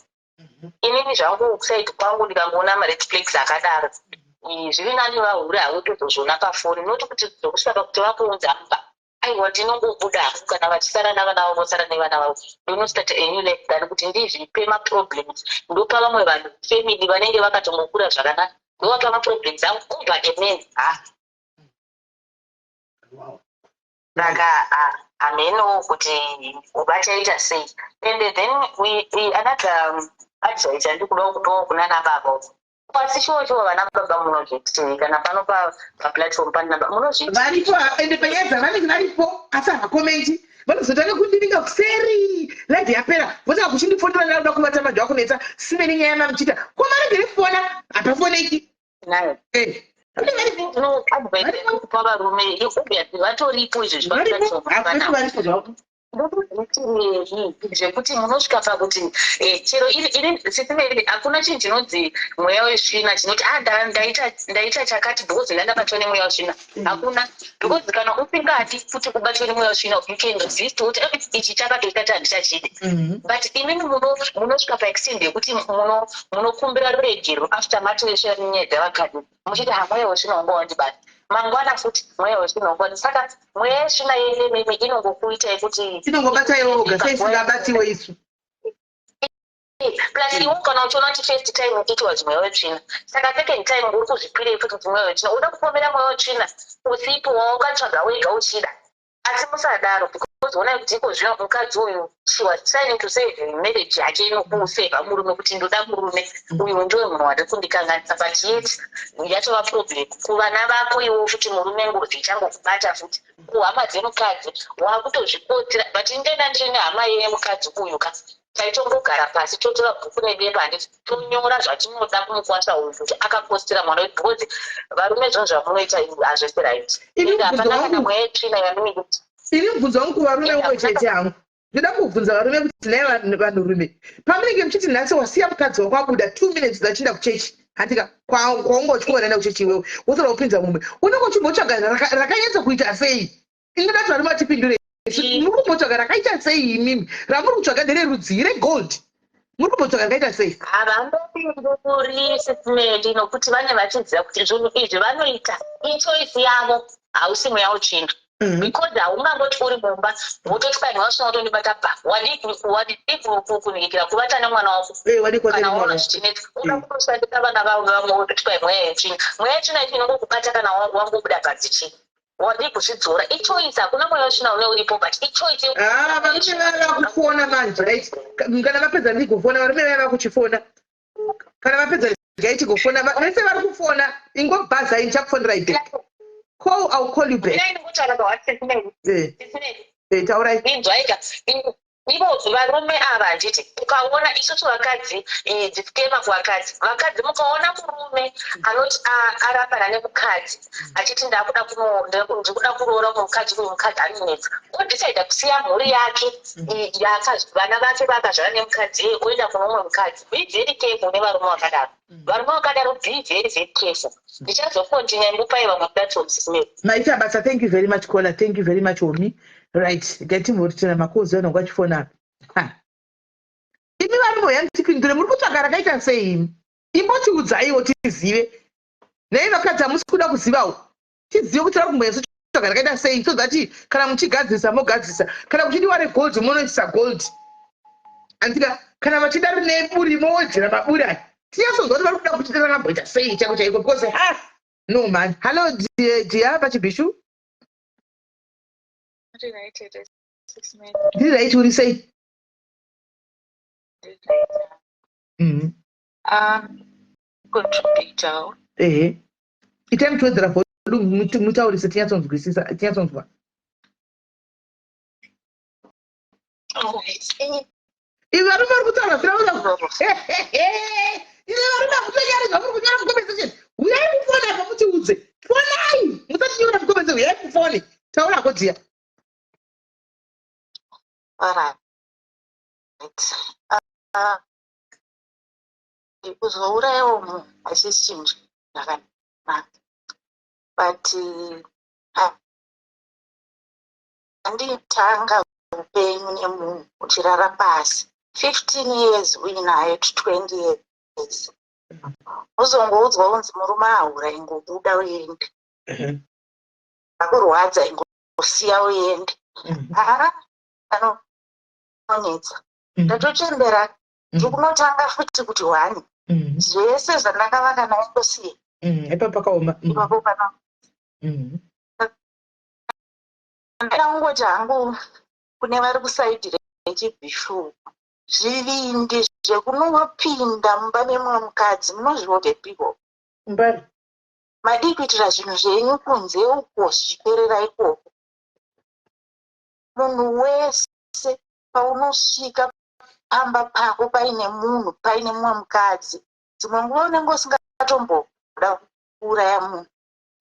Inini zvangu kuside kwangu, ndikangoona mared flags akadaro, zviri nani vahure havo, tozozviona pafoni, noti kuti zvokusvika pakuti vakuunza mumba, aiwa, ndinongobuda hangu. Kana vachisara navana vavo, vosara nevana vavo. Ndonostart a new life than kuti ndizvipe maproblems, ndopa vamwe vanhu, family vanenge vakatongokura zvakanaka, ndovapa maproblems angu over a man. Ha. Saka hameno kuti vachaita sei. And then another advice yandikuda kupawo kunana baba, asi shuwa shuwa vana baba munozviitei? Kana pano paplatform panaba munozviitei? Varipo, ende panyaya dzavanenge varipo, asi havacommenti. Vanozotanga kundiringa kuseri live yapera, votanga kuchindifonera, ndakuda kuvata manje wakunetsa simene nyaya mamuchiita komaregere kufona, hapafoneki. Nayo. Vanenge varipo. No advice kupa varume, obviously vatoripo izvezvi. Varipo. Paplatform. Hakuna, varipo zvavo. Ndozviitirei zvekuti munosvika pakuti chero iri sisimeri, hakuna chinhu chinonzi mweya wesvina chinoti ah, ndaita chakati because ndandabatwa nemweya wesvina. Hakuna, because kana usingadi kuti ubatwe nemweya wesvina, you can resist kuti "Eh, ichi chakatoita handichachidi." But imimi munosvika paextent yekuti munokumbira ruregero after matoesvera nenyaya dzavakadzi, muchiti ha, mweya wesvina wanga wandibata. Mangwana futi mweya wesvina wanga wandi, saka mweya yesvina yenemene inongokuitai kuti Inongobata iwe woga, sei isingabatiwe isu? Plus iwe kana uchiona kuti first time it was mweya wetsvina, saka second time uri kuzvipirei futi kuti mweya wetsvina uda kupomera mweya wetsvina usipo wawakatsvaga wega uchida? Asi musadaro, because onai kuti iko zvino mukadzi uyu, she was trying to save marriage yake nokuseva murume, kuti ndoda murume uyu, ndiwe munhu wari kundikanganisa, but yet yatova problem kuvana vako iwo futi. Murume ngozi ichangokubata futi kuhama dzemukadzi, wakutozvipotera. But indenda ndiri nehama yemukadzi uyu ka, taitongogara pasi, totora bhuku nebepa, handiti, tonyora zvatinoda kumukwasha uyu kuti akapostera mwana wedu, because varume, zvinhu zvamunoita hazvisi right. Ini Ende mubvunzo hapana kana wangu mweya yetsvina yamunenge Ini mubvunzo wangu kuvarume Ende umwe hakuna chete hangu. Ndoda kubvunza varume kuti nhai vanhurume, pamunenge muchiti nhasi wasiya mukadzi wako abuda 2 minutes achienda kuchechi, handika, kwaunga uchikuona kuchechi, iwewe wosara kupinza mumwe, unenge uchimbotsvaga rakanyatsa kuita sei? Inoda kuti varume vatipindure. Muri kumbotsvaga rakaita sei imimi? Ramuri kutsvaga ndererudzii, regold? Muri kumbotsvaka rakaita sei? Havambopinduri, Sisimeli, nokuti vane vachiziva kuti zvinhu izvi vanoita ichoice yavo, hausi mweya wetsvina. Because haungangoti uri mumba wototyanyiwa usina kutondibata pa wadii kunikira kuvata nemwana wako. Wadii kuvata kana nemwana waona wako. zvichinetsa uda kutoshandisa vana vavo vamwe wototya mweya yetsvina. Mweya yetsvina ichi inongokubata kana wangobuda padzichii. Wadii kuzvidzora? Ichoice, hakuna mweya wetsvina une uripo, but ichoice. Ah, varume vaya vakufona manje, right? Kana vapedza ndigofona. Varume vaya vakuchifona, kana vapedza regai tigofona. Vese vari kufona, ingobhazai, ndichakufonerai back. Call, I'll call you back. Ingotaura pawhatsapp. Taurai. Inzwaika, ivo varume ava, handiti ukaona isusu vakadzi, disclaimer kuvakadzi, vakadzi, mukaona murume anoti arambana nemukadzi achiti ndakuda ndikuda kuroora umwe mukadzi, uyu mukadzi anonetsa, odecida kusiya mhuri yake, vana vake vaakazvara nemukadzi iye, oenda kune umwe mukadzi, be very careful nevarume vakadaro. Varume vakadaro, be very very careful. Ndichazocontinue ndopai vamwe platforms, Smith. Maita basa, thank you very much, caller. Thank you very much, Omi. Right, gatimboritena makozi vanhu vachifona. Ha, imi varume uya mutipindure, muri kutsvaka rakaita sei imi? Imbotiudzaiwo tizive. Nei vakadzi hamusi kuda kuzivawo? Tizive kuti vari kumbonyatsotsvaka rakaita sei, so that kana muchigadzirisa mogadzirisa, kana kuchidiwa regold munoisa gold, andika kana vachida rine buri mowedzera maburi aya. Tinyatsonzwa kuti vari kuda kuti rakamboita sei chaiko chaiko, because ha, no man. Hallo dear, pachibhishu. Ndiri right, uri sei? Contributor. Ehe, itai muchiwedzera volume, mutaurise tinyatsonzwisisa, tinyatsonzwa. Ivi varume vari kutaura zira, ine varume hamutonyari zvamuri kunyora mucomment section. Uyai mufone apa mutiudze. Fonai, musatinyora mucomment section, uyai mufone. Taurako, dear. Alright. Kuzourayawo munhu hachisi chinhu chakanaka, but handitanga upenyu nemunhu uchirara pasi 15 years uinaye to 20 years, uzongoudzwa kunzi murume ahura, ingobuda uende, akurwadza, ingosiya uende. Haa, anonetsa. Ndatochembera, ndikunotanga futi kuti one zvese zvandakavaka naye ndosiya. Ipapo pakaoma. Ipapo pana ndangoti hangu kune vari kuside rechibhishu, zvivindi zvekunopinda mumba memumwe mukadzi munozviodepiko? Mbari. Madii kuitira zvinhu zvenyu kunze uko zvichiperera ikoko? Munhu wese paunosvika pamba pako paine munhu, paine mumwe mukadzi, dzimwe nguva unenge usingatomboda kuuraya munhu,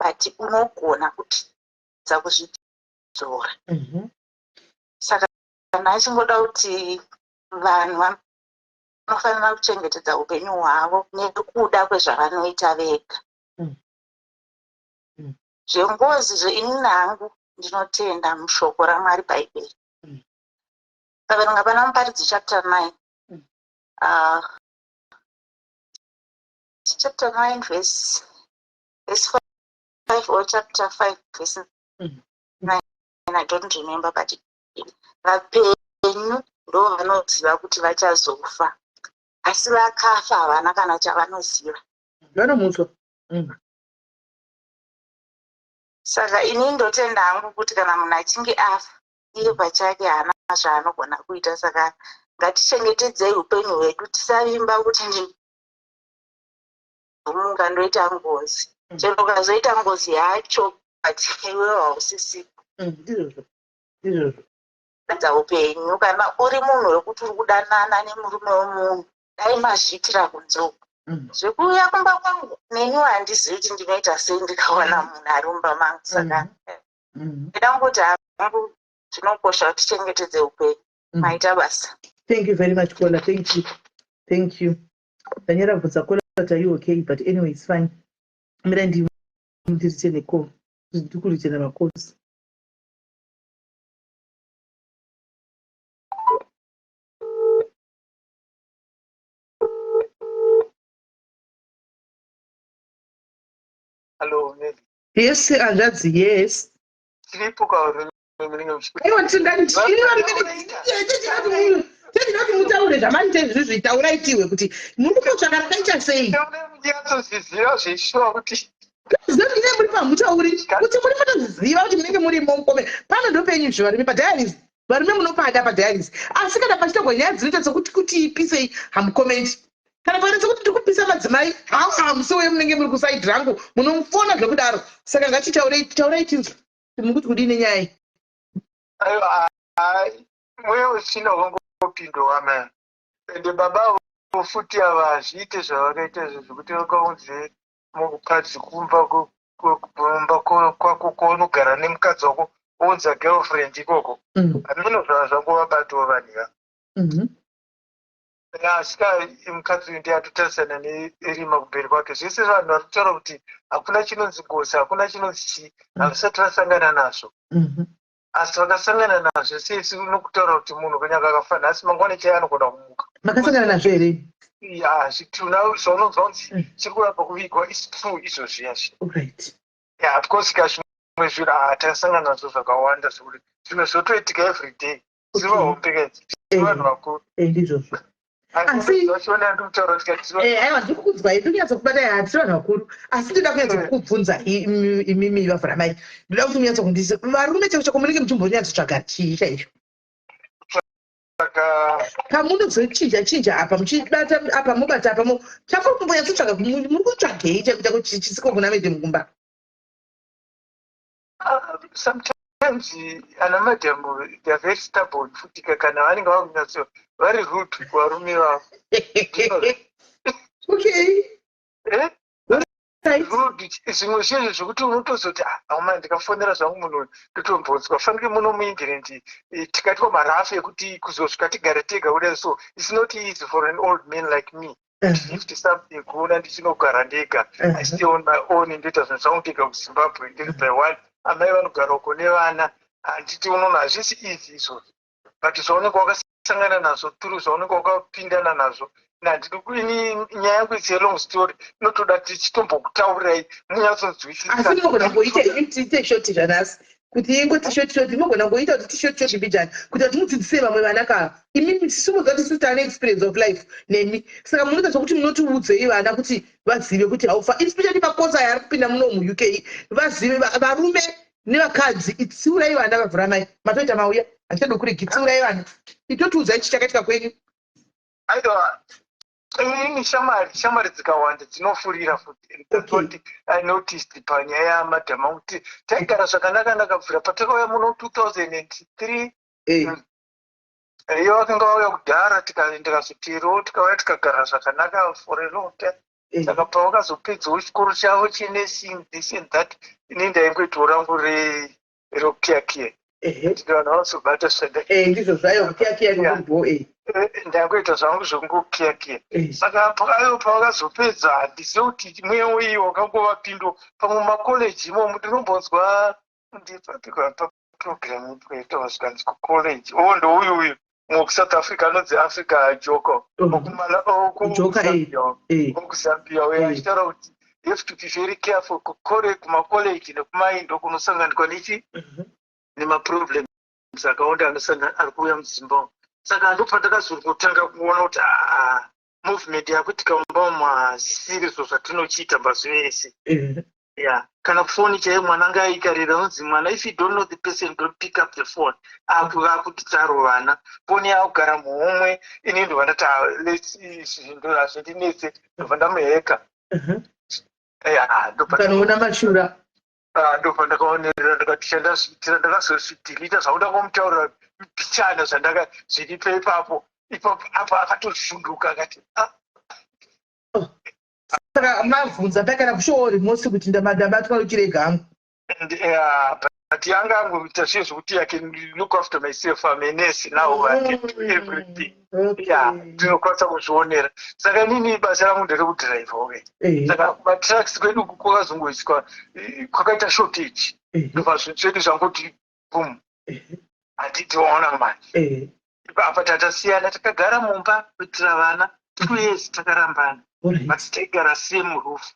but unogona kutidza kuzvidzora. Saka kana achingoda kuti vanhu vanofanira kuchengetedza upenyu hwavo nekuda kwezvavanoita vega. Zvengozi zve, hangu ndinotenda mushoko raMwari, Bhaibheri. Kaverenga pana Muparidzi chapter 9, chapter 9 verse 5 or chapter 5 verse 9, I don't remember, but vapenyu ndo vanoziva kuti vachazofa, asi vakafa havana kana chavanoziva. Vanomutswa. Saka ini ndotenda hangu kuti kana munhu achinge afa, iye pachake haana zvaanogona kuita. Saka ngatichengetedzei upenyu hwedu, tisavimba kuti ndinomuka ndoita ngozi. Chero ukazoita ngozi yacho, but iwewo hausisipo. Ndizvozvo, ndizvozvo. Dza upenyu, kana uri munhu wekuti uri kudanana nemurume wemunhu, dai mazviitira kunze uko. Zvekuuya kumba kwangu, neniwo handizivi kuti ndinoita sei ndikawana munhu ari mumba mangu. Saka ndida kungoti hangu zvinokosha kuti tichengetedze upenyu. Maita basa. Thank you very much, caller. Thank you, thank you. Danyara bvunza caller kuti, "Are you okay?" But anyway, it's fine. Mira, ndiritene call, ndikuritena macalls. Hello. Yes, hanzvadzi, yes. Tiripo kauri munenge muchi Aiwa, tendinoti mutaure zvamaite izvizvi. Taurai tiwe kuti muri kutsvaka rakaita sei. Munyatsozviziva zveshuwa kuti Ziva kuti munenge muri pamutauri, kuti muri mutozviziva kuti munenge murimo mukome pano. Ndopenyu izvo, varume padiaries, varume munopada padiaries, asi kana pachitogwa nyaya dzinoita sekuti kuti ipisei, hamukomenti. Kana pakaita sekuti tiri kupisa madzimai, hamusi weye, munenge muri kuside rangu, munomufona zvekudaro. Saka ngatitaurei, taurai tinzwa kuti muri kuti kudii nenyaya iyi. Aiwa, hai, mweya wetsvina wangopindwa maya. Ende baba avo futi ava hazviite zvavakaita izvo zvekuti vakaunze mukadzi kumba, kumba kwako kwaunogara nemukadzi wako, ounza girlfriend ikoko. Hameno zvangovabatawo vanhu ava. Asi ka mukadzi uyu ndiye atotarisana nerima kumberi kwake. Zvese vanhu vari kutaura kuti hakuna chinonzi ngozi, hakuna chinonzi chii, havasati vasangana nazvo. Asi vakasangana nazvo, sesi unokutaura kuti munhu kunyange akafa nhasi, mangwana chaiye anogona kumuka. Makasangana nazvo here? Ya, zvituna zvaunonzwa kunzi chiri kuramba kuvigwa is true izvozvi yazvi. Ya, because ka zvimwe zvinhu takasangana nazvo zvakawanda, zvekuti zvimwe zvotoitika every day. Zivahombe kaidzi, vanhu vakuru. Ndizvozvo. Vachiona ndikutaura tikati Aiwa, ndiri kukunzwai, ndiri kunyatsokubatai. Hatiri vanhu vakuru, asi ndoda kunyatsokukubvunza imimi vavhuramai. Ndoda kuti munyatsokundisa varume chako chako, munenge muchimbonyatsotsvaga chii chaizvo? Saka Pamunozochinja chinja apa, muchibata apa, mobata apa, chamuri kumbonyatsotsvaga, muri kutsvagei chaiko chako chisiko kuna mede mukumba? Sometimes ana madam, they are very stubborn futi kana vanenge vakunyatso vari rude kuvarume vavo. Eh? Rude zvimwe zvinhu zvekuti unotozoti, "Ah, auma, ndikafonera zvangu munhu uyu, ndotombonzwa fanike muno muEngland, tikaitwa marafu ekuti kuzosvika tigare tega kudai." So it's not easy for an old man like me at 50 something kuona ndichinogara ndega. I stay on my own, ndoita zvinhu zvangu ndega kuZimbabwe, ndiri by one. Amai vanogara uko nevana, handiti? Unoona, hazvisi easy izvozvo, but zvaunenge wakasangana nazvo through zvaunenge wakapindana nazvo, handidi ini nyaya yangu is a long story, inotoda tichitombokutaurirai munyatsonzwisisa. Asi munogona kungoita tiite short zvanhasi, kuti ingoti short short. Munogona kungoita kuti tishort short mbijani, kuti kuti mudzidzise vamwe vana ka. Imimi sisimuza kuti isusu tane experience of life nemi, saka munoita sokuti munotiudzei vana kuti vazive kuti haufa, especially makosa aya ari kupinda muno muUK, vazive varume nevakadzi. Itsiurai vana, vavhuramai, matoita mauya, handichadi kuregi. Tsiurai vana, itotiudzai chi chakaitika kwenyu. Aiwa, inini shamwari dzikawanda dzinofurira futi. And that's what I noticed panyaya yamadhama, kuti taigara zvakanaka nakabvira patakauya muno 2003. Iyo vakanga vauya kudhara, ndikazoterawo, tikauya tikagara zvakanaka for a long time. Saka pavakazopedzawo chikoro chavo chenursing, this and that, ini ndaingoitawo rangu rokukiyakiya. Nditi vanhu vanozobata zvanda Ndizvo zvayo, kukiyakiya nekubo. Ndangoita zvangu zvekungokiyakiya. Saka ayo pavakazopedza, handizivi kuti mweya iyi wakangovapindwa pamwe mumakoleji imomo. Ndinombonzwa ndipapikwa paprogram ipwaitwa zvikanzi kucollege o ndouyu uyu mukuSouth Africa anonzi Africa Joko. Joka. Okuzambia uyo achitaura kuti you have to be very careful kumakoleji nekumaindo kunosanganikwa nechi nemaproblems akawanda anosangana ari kuuya mudzimba umu. Saka ndopandakazongotanga kuona kuti aa, movement yakuitika mumba umu hazisiri zvo zvatinochiita mazuva ese. Ya, kana foni chaiyo mwana ngaikarira, unonzi mwana, "If you don't know the person, don't pick up the phone." Apo vakuti tsaro vana, foni yakugara muhomwe. Ini ndobva ndati, "Ah, izvi ndo hazvindinetse." Ndobva ndamuheka. Ya, ndobva Kanoona mashura. Ah, ndobva ndakaonerera, ndikati chandazviitira, ndakazozvidhilita zvangu, ndangomutaurira mbichana zvandaka zviripo ipapo ipapo apo. Akatozvunduka akati, "Ah." Saka mabvunza pakana kushowo remorse kuti ndabatwa uchirega hangu? And but yanga angoita zviye zvokuti I can look after myself. I'm a nurse now, I can do everything. Yeah, ndinokwanisa kuzvionera. Saka inini basa rangu nderekudhiraivha, okay? Saka matrucks kwedu uku kwakazongoiswa, kwakaita shortage. Ndobva zvinhu zvedu zvangoti boom. Handiti waona manje? Apa tatasiyana, takagara mumba kuitira vana 2 years, takarambana, but taigara same roof.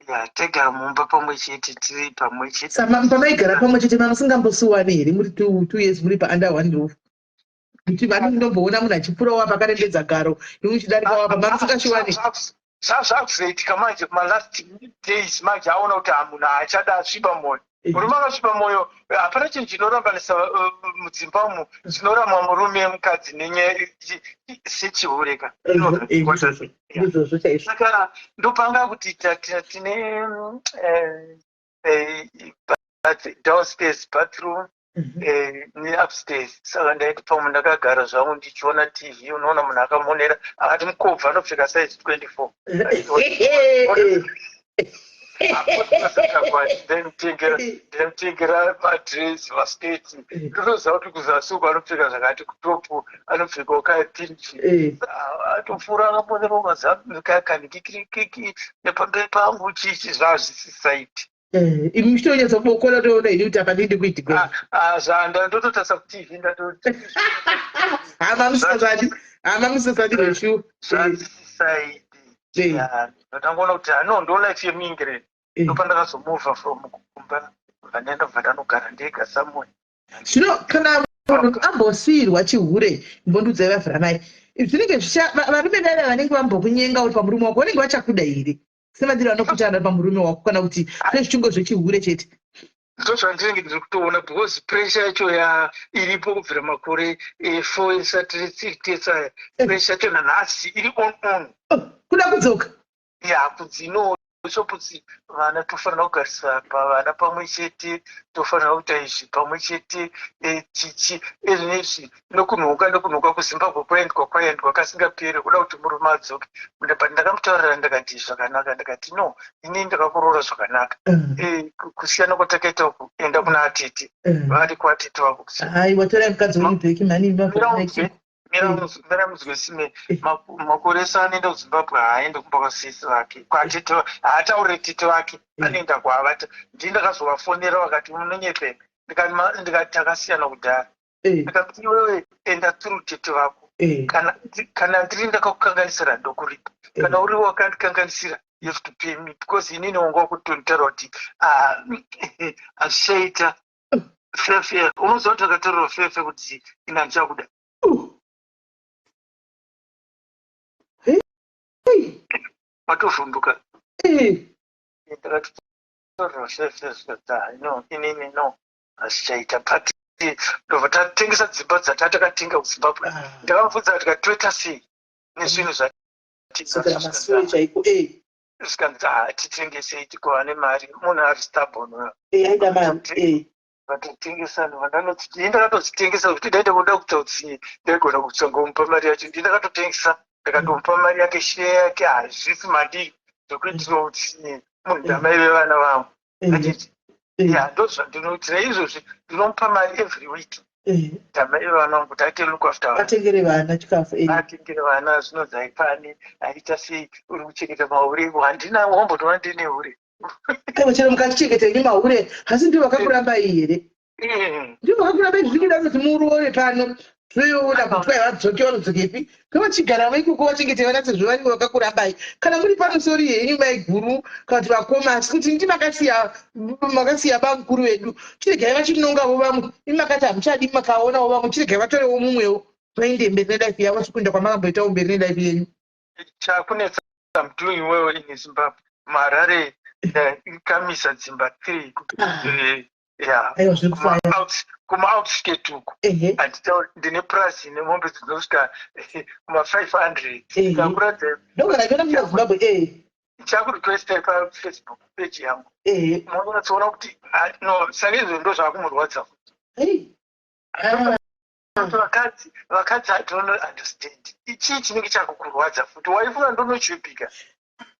Ya, taigara mumba pamwe chete, tiri pamwe chete. Sama pamaigara pamwe chete mamusingambosiwani here muri 2 years muri paunder one roof? Kuti vani munomboona munhu achipfuura wapa akarembedza garo, iwe uchidarika wapa, mamusingashiwani? Zvakuzoitika manje kumalast days manje, aona kuti hamunhu haachada, asviba mwoyo. Murume akasviba mwoyo, hapana chinhu chinorambanisa mudzimba umu chinoramwa murume mukadzi nenyaya sechihureka. Ndizvozvo chaizvo. Saka ndopanga kuti tine downstairs bathroom neupstairs. Saka ndaiti pamwe ndakagara zvangu ndichiona TV, unoona munhu akamonera akati mukobva anopfeka size 24. Ndemutengera madress, masketi. Ndotoziva kuti kuzasi uko anopfeka zvakati, kutop anopfekawo kapinji. Atopfuura akamonerawo mazakanhikikirikiki nepamberi pangu, chichi zvazvisisaiti. Imi muchitonyatsa kubokora toona ini kuti apa ndindi kuitigwe. Zvanda ndototarisa kuTV ndato. Hama musasadi, hama musasadi zveshuwa. Zvazvisisaiti. Ndatangoona kuti ano ndo life yemuEngland. Ndopandakazomova from kumba, bva ndabva ndanogara ndega somewhere. Zvino kana munhu ambosiyirwa chihure, mbondudzai vavhuramai, zvinenge zvicha varume vaya vanenge vambokunyenga uri pamurume wako vanenge vachakuda here semadiro anokuita ana pamurume wako, kana kuti zvinenge zvichingo zvechihure chete? Ndo zvandinenge ndiri kutoona, because pressure yacho ya iripo kubvira makore 4 isati tiri tese aya. Pressure yacho nanhasi iri on. Oh, kuda kudzoka. Ya, kunzi no, choputsi vana tofanira kugarisa pavana pamwe chete, tofanira kuita izvi pamwe chete, chichi ezvinezvi nokunhuka nokunhuka kuZimbabwe kwaendwa kwaendwa kasingaperi, kuda kuti murume adzoke. But ndakamutaurira, ndikati zvakanaka, ndikati no, ini ndakakuroora zvakanaka. Kusiyana kwatakaita uku, enda kuna atete. Vari kuatete vako. Aiwa, torai mukadzi wenyu back mani. Mira muzwesime, makore ese anoenda kuZimbabwe haaende kumba kwasisi vake, kwatete, haataurire tete vake, anoenda kwaavata. Ndii ndakazovafonera, vakati munonyepeka. Ndikati takasiyana kudhara. Ndikati iwewe enda through tete vako. Kana ndiri ndakakukanganisira, ndokuripa. Kana uri wakandikanganisira, you have to pay me, because inini wanga wakutonitaura kuti hazvichaita fair fair. Unoziva kuti akataurira fair fair kuti ina handichakuda. Matovhunduka. Ndakataurira fair fair, zvikati no, inini no, hazvichaita. But ndobva tatengesa dzimba dzatakatenga kuZimbabwe. Ndakamubvunza tikati toita sei nezvinhu zvamasure chaiko? Zvikanzi titengesei tigovane mari. Munhu ari stubborn. Aida mari. Vatotengesa. Ndii ndakatozitengesa kuti ndaida kuda kuita utsinye, ndaigona kutsongomupa mari yacho. Ndii ndakatotengesa, ndakatomupa mari yake, share yake. Hazvisi mandiri zvekuitira utsinye munhu, ndamai vevana vangu. Anditi ya, ndo zvandinoitira izvozvi, ndinomupa mari every week, ndamai vevana vangu, kuti aite look after. Atengere vana chikafu. Atengere vana zvinonzi aipani aita sei, uri kuchengeta mahure. Handina wambotoona ndine hure. Aiwa, chero mukachichengeta ini mahure, asi ndivo vakakurambai here? Ndivo vakakurambai. Zviri kuda kuti muroore pano, toiona kuti kwai vadzoke, vanodzokepi? Ngavachigara ikoko vachengete vana sezvo varivo vakakurambai. Kana muri pano, sorry henyu maiguru kana kuti vakoma, asi kuti ndi makasiya makasiya bamukuru vedu, chiregai vachinongavo vamwe. Imi makati hamuchadi, makaonawo vamwe, chiregai vatorewo mumwewo, vaende mberi nelife yavo, sikuenda kwamakamboitawo mberi nelife yenyu. Chakunetsa, I'm doing well in Zimbabwe, muHarare ndakamisa dzimba three. Ya. Aiwa, zviri kufaya. Kumaoutskirt uku. Handitauri, ndine purazi nemombe dzinosvika kuma500. Ndakuratidza. Ndogara ndiona muno Zimbabwe. Chakurequestai paFacebook page yangu. Munonyatsoona kuti no, saka izvo ndo zvakumurwadza futi. Vakadzi, I don't understand, ichii chinenge chakukurwadza futi? Waifunga ndonochupika.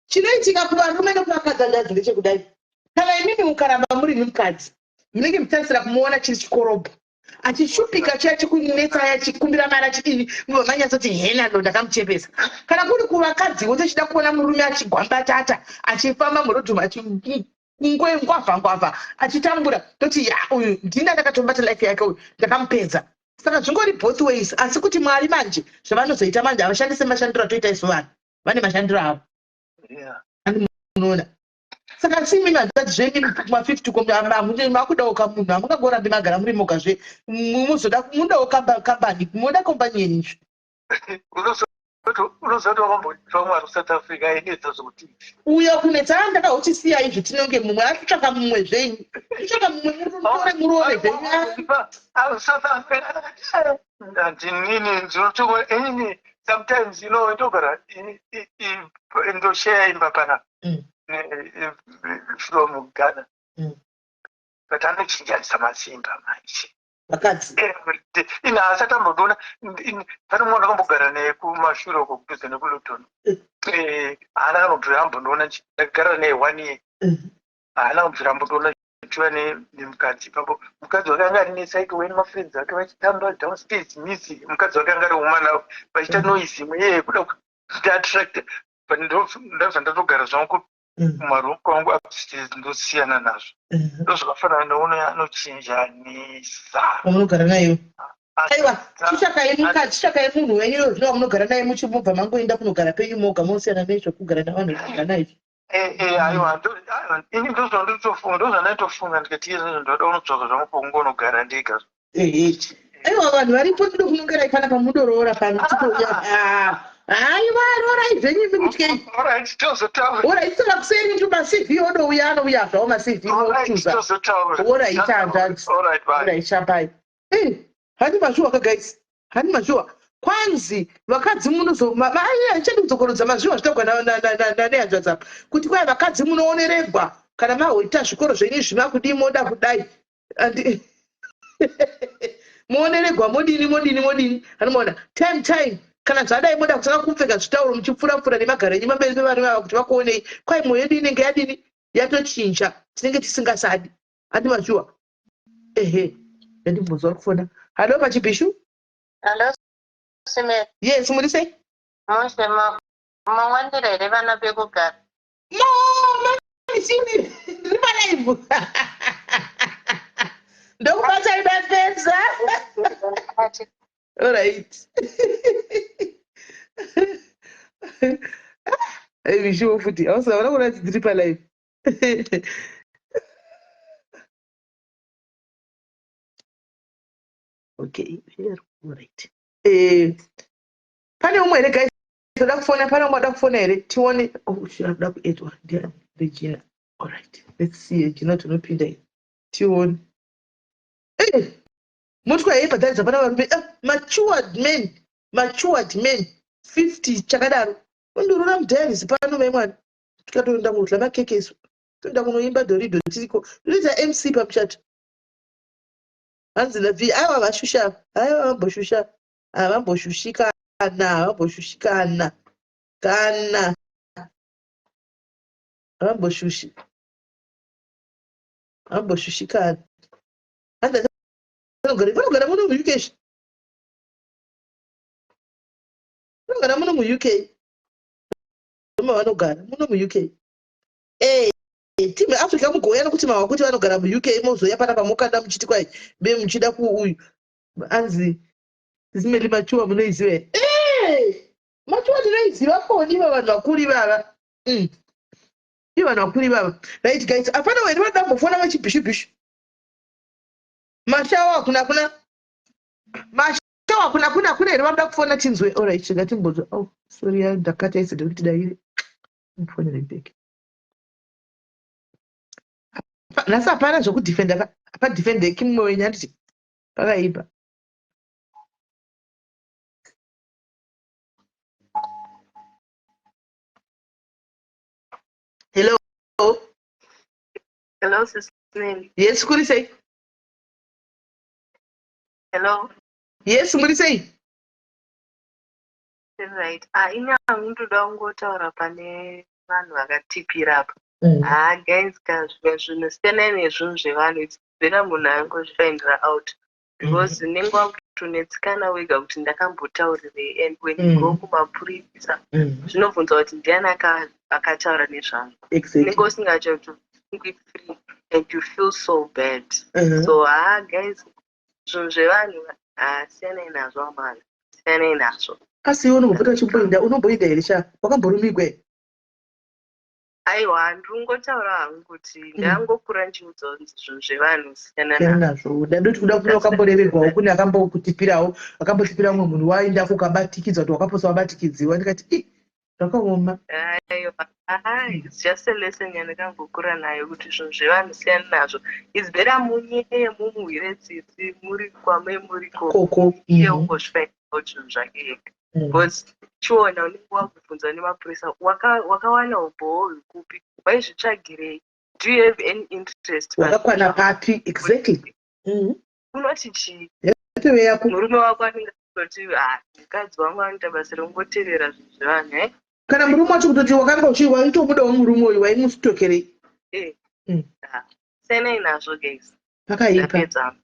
Chinoitika kuvarume nekuvakadzi andazi ndechekudai: kana imimi mukaramba muri mukadzi, munenge muchitarisira kumuona chiri chikorobho achishupika chiya chikunetsai, achikumbira mari, achidini, mubva manyatsoti henalo, ndakamuchepesa. Kana kuri kuvakadziwo, tochida kuona murume achigwambatata, achifamba murodhumu, achingwavha ngwavha, achitambura, toti ya, uyu ndina ndakatombata life yake, uyu ndakamupedza. Saka zvingori both ways. Asi kuti Mwari manje zvavanozoita manje, havashandise mashandiro atoita isu vanhu, vane mashandiro avo. Munoona. Saka simi hanzvadzi zvenyu kuma50 ko makudawo kamunhu, hamungangorambi magara muri moga zve. Muzoda mudawo kambani, munoda companion izvo. Unozoti wakambotwa mwari kuSouth Africa ainetsa zvokuti. Uyo kunetsa ndakauchisiya izvi, tinonge mumwe akutsvaka mumwe zvenyu, kutsvaka mumwe mutore muroore zvenyu. South Africa handinini ndinotongo inini sometimes ndogara ndosheya imba pana from Ghana, but anochinjanisa masimba manje. Vakadzi. Ine asati ambondiona. Pane mumwe ndakambogara naye kumashure uko kudhuze nekuLuton. Haana kanobvira ambondiona. Ndakagara naye one year, haana kubvira ambondiona chiva nemukadzi ipapo. Mukadzi wake anga ari nesaito nemafriends ake vachitamba downstairs music. Mukadzi wake anga ari woman, vachiita noise imwe yeye kuda kuti attract, but ndabva ndatogara zvangu kumaroom kwangu upstairs, ndosiyana nazvo. Ndozvakafanana neuno anochinjanisa. Wamunogara nayo, aiwa, chitsvakai mukadzi, chitsvakai munhu wenyu zvino wamunogara naye, muchimubva mangoenda kunogara penyu moga, mosiyana nezvekugara navanhu vekugara izvi. Aiwa, ini ndozvandotofunga, ndozvandaitofunga, ndikati iye zvino ndoda kunotsvaka zvangu pokungonogara ndega. Ehe, aiwa, vanhu varipo. Ndinoda kunongerai panapa, mudoroora pano, titouya. Aiwa, roorai zvenyu imi, kutyei? Alright, tozotaura. Alright, tora kuseri ndi maCV odouya, anouya zvawo maCV, mochuza. Tozotaura. Alright, hanzvadzi. Alright, bye. Alright, shabai. Hani mazviwa ka guys, hani mazviwa kwanzi vakadzi munozo handichadi kudzokorodza mazviwa zvitaurwa nehanzvadzi apa kuti kwai vakadzi munooneregwa kana mahoita zvikoro zvenyu izvi, makudii, moda kudai. Muoneregwa, modini, modini, modini, anomaona time time kana zvadai, moda kutanga kupfeka zvitauro muchipfura-pfura nemagaro enyu pamberi pevarume ava kuti vakuonei. Kwai mwoyo yedu inenge yadini? Yatochinja, tinenge tisingasadi. Handi mazviwa? Ehe, yandimbonzwa uri kufona. Hallo, pachibhishu. Hello, Simeri. Yes, muri sei? Mushe, mawandira here vana pekugara? Mamisini, ndiri palive, ndokubatai ndapedza. Alright, bishuwo futi hausaona kuona kuti ndiri palive. Okay, alright. Pane umwe here guys oda kufona? Pane umwe ada kufona here? Tione. Oh, ada kuedwa ndiani? Regina. Alright, let's see Regina, tinopinda here, tione. Motwa hei bhadharidza pana varume, matured men, matured men 50 chakadaro, undorora mudiaries pano mai mwana, tikatoenda kudla makeke isu, toenda kunoimba dhoridho tiriko, toita MC pamuchato. Hanzi navi, aiwa, vashusha, aiwa, vamboshusha, havamboshushikana, havamboshushikana kana, havamboshushi, havamboshushikana. Hanzi vanogara muno muUK, vanogara muno muUK, ndoma vanogara muno muUK. Team Africa, mugouya nokuti mava kuti vanogara muUK, mozoya panapa mokanda muchiti kwai me muchida kuuyu. Anzi zimeli machuwa, munoiziva here? Machuwa tinoiziva koni, iva vanhu vakuru ivava. Ivo vanhu vakuru ivava. Right guys, hapana weri vanoda kumbofona vachibhishu bhishu? Mashawa hakuna, kuna mashawa hakuna, kuna kuna here vanoda kufona chinzwe? Alright, ngatimbonzwa. Oh, sorry, ndakata iside kuti daire mufonere back. Nhasi hapana zvekudefenda ka, hapadefendeki mumwe wenyu, handiti? Pakaipa. Hello. Hello, Sis Nelly. Yes, kuri sei? Hello. Yes, muri sei? Right. Ah, ini hangu ndoda kungotaura pane vanhu vakatipira apa. Ah, guys, ka zvinhu siyanai nezvinhu zvevanhu. It's better munhu angozvifindira out because unenge wakutonetsikana wega kuti ndakambotaurirei, and when you go kumapurisa zvinobvunza kuti ndiani akataura nezvangu. Unenge usingachatofungi free and you feel so bad. So ah, guys, zvinhu zvevanhu, ah, siyanai nazvo amana, siyanai nazvo. Asi iwe unombopota uchimboinda, unomboinda here sha? Wakamborumigwa here? Aiwa, ndingotaura hangu kuti ndangokura ndichiudzwa kunzi zvinhu zvevanhu siyana Siyana nazvo. Ndandoti kuda kune wakamboreverwawo, kune akambokutipirawo, akambotipira umwe munhu waenda kukabatikidzwa kuti wakaposa wabatikidziwa. Ndikati i zvakaoma. Aiwa, hai, it's just a lesson yandakangokura nayo kuti zvinhu zvevanhu siyana nazvo. It's better munyeye, mumuhwire tsitsi muri kwame muri koko. Iye ungozvifaitawo zvinhu zvake ega, because chiona unenge wakubvunzwa nemapurisa, wakawana ubhowo hwekupi? Waizvitsvagirei? Do you have any interest? Wakakwana papi exactly? Unoti chii? Yatove yako. Murume wako anenge atoti, "Ah, mukadzi wangu anoita basa rekungotevera zvinhu zvevanhu." Kana murume wacho kutoti wakanga uchi waitomudawo murume uyu, waimusitokerei? Ah, siyanai nazvo, guys. Pakaipa. Ndapedza.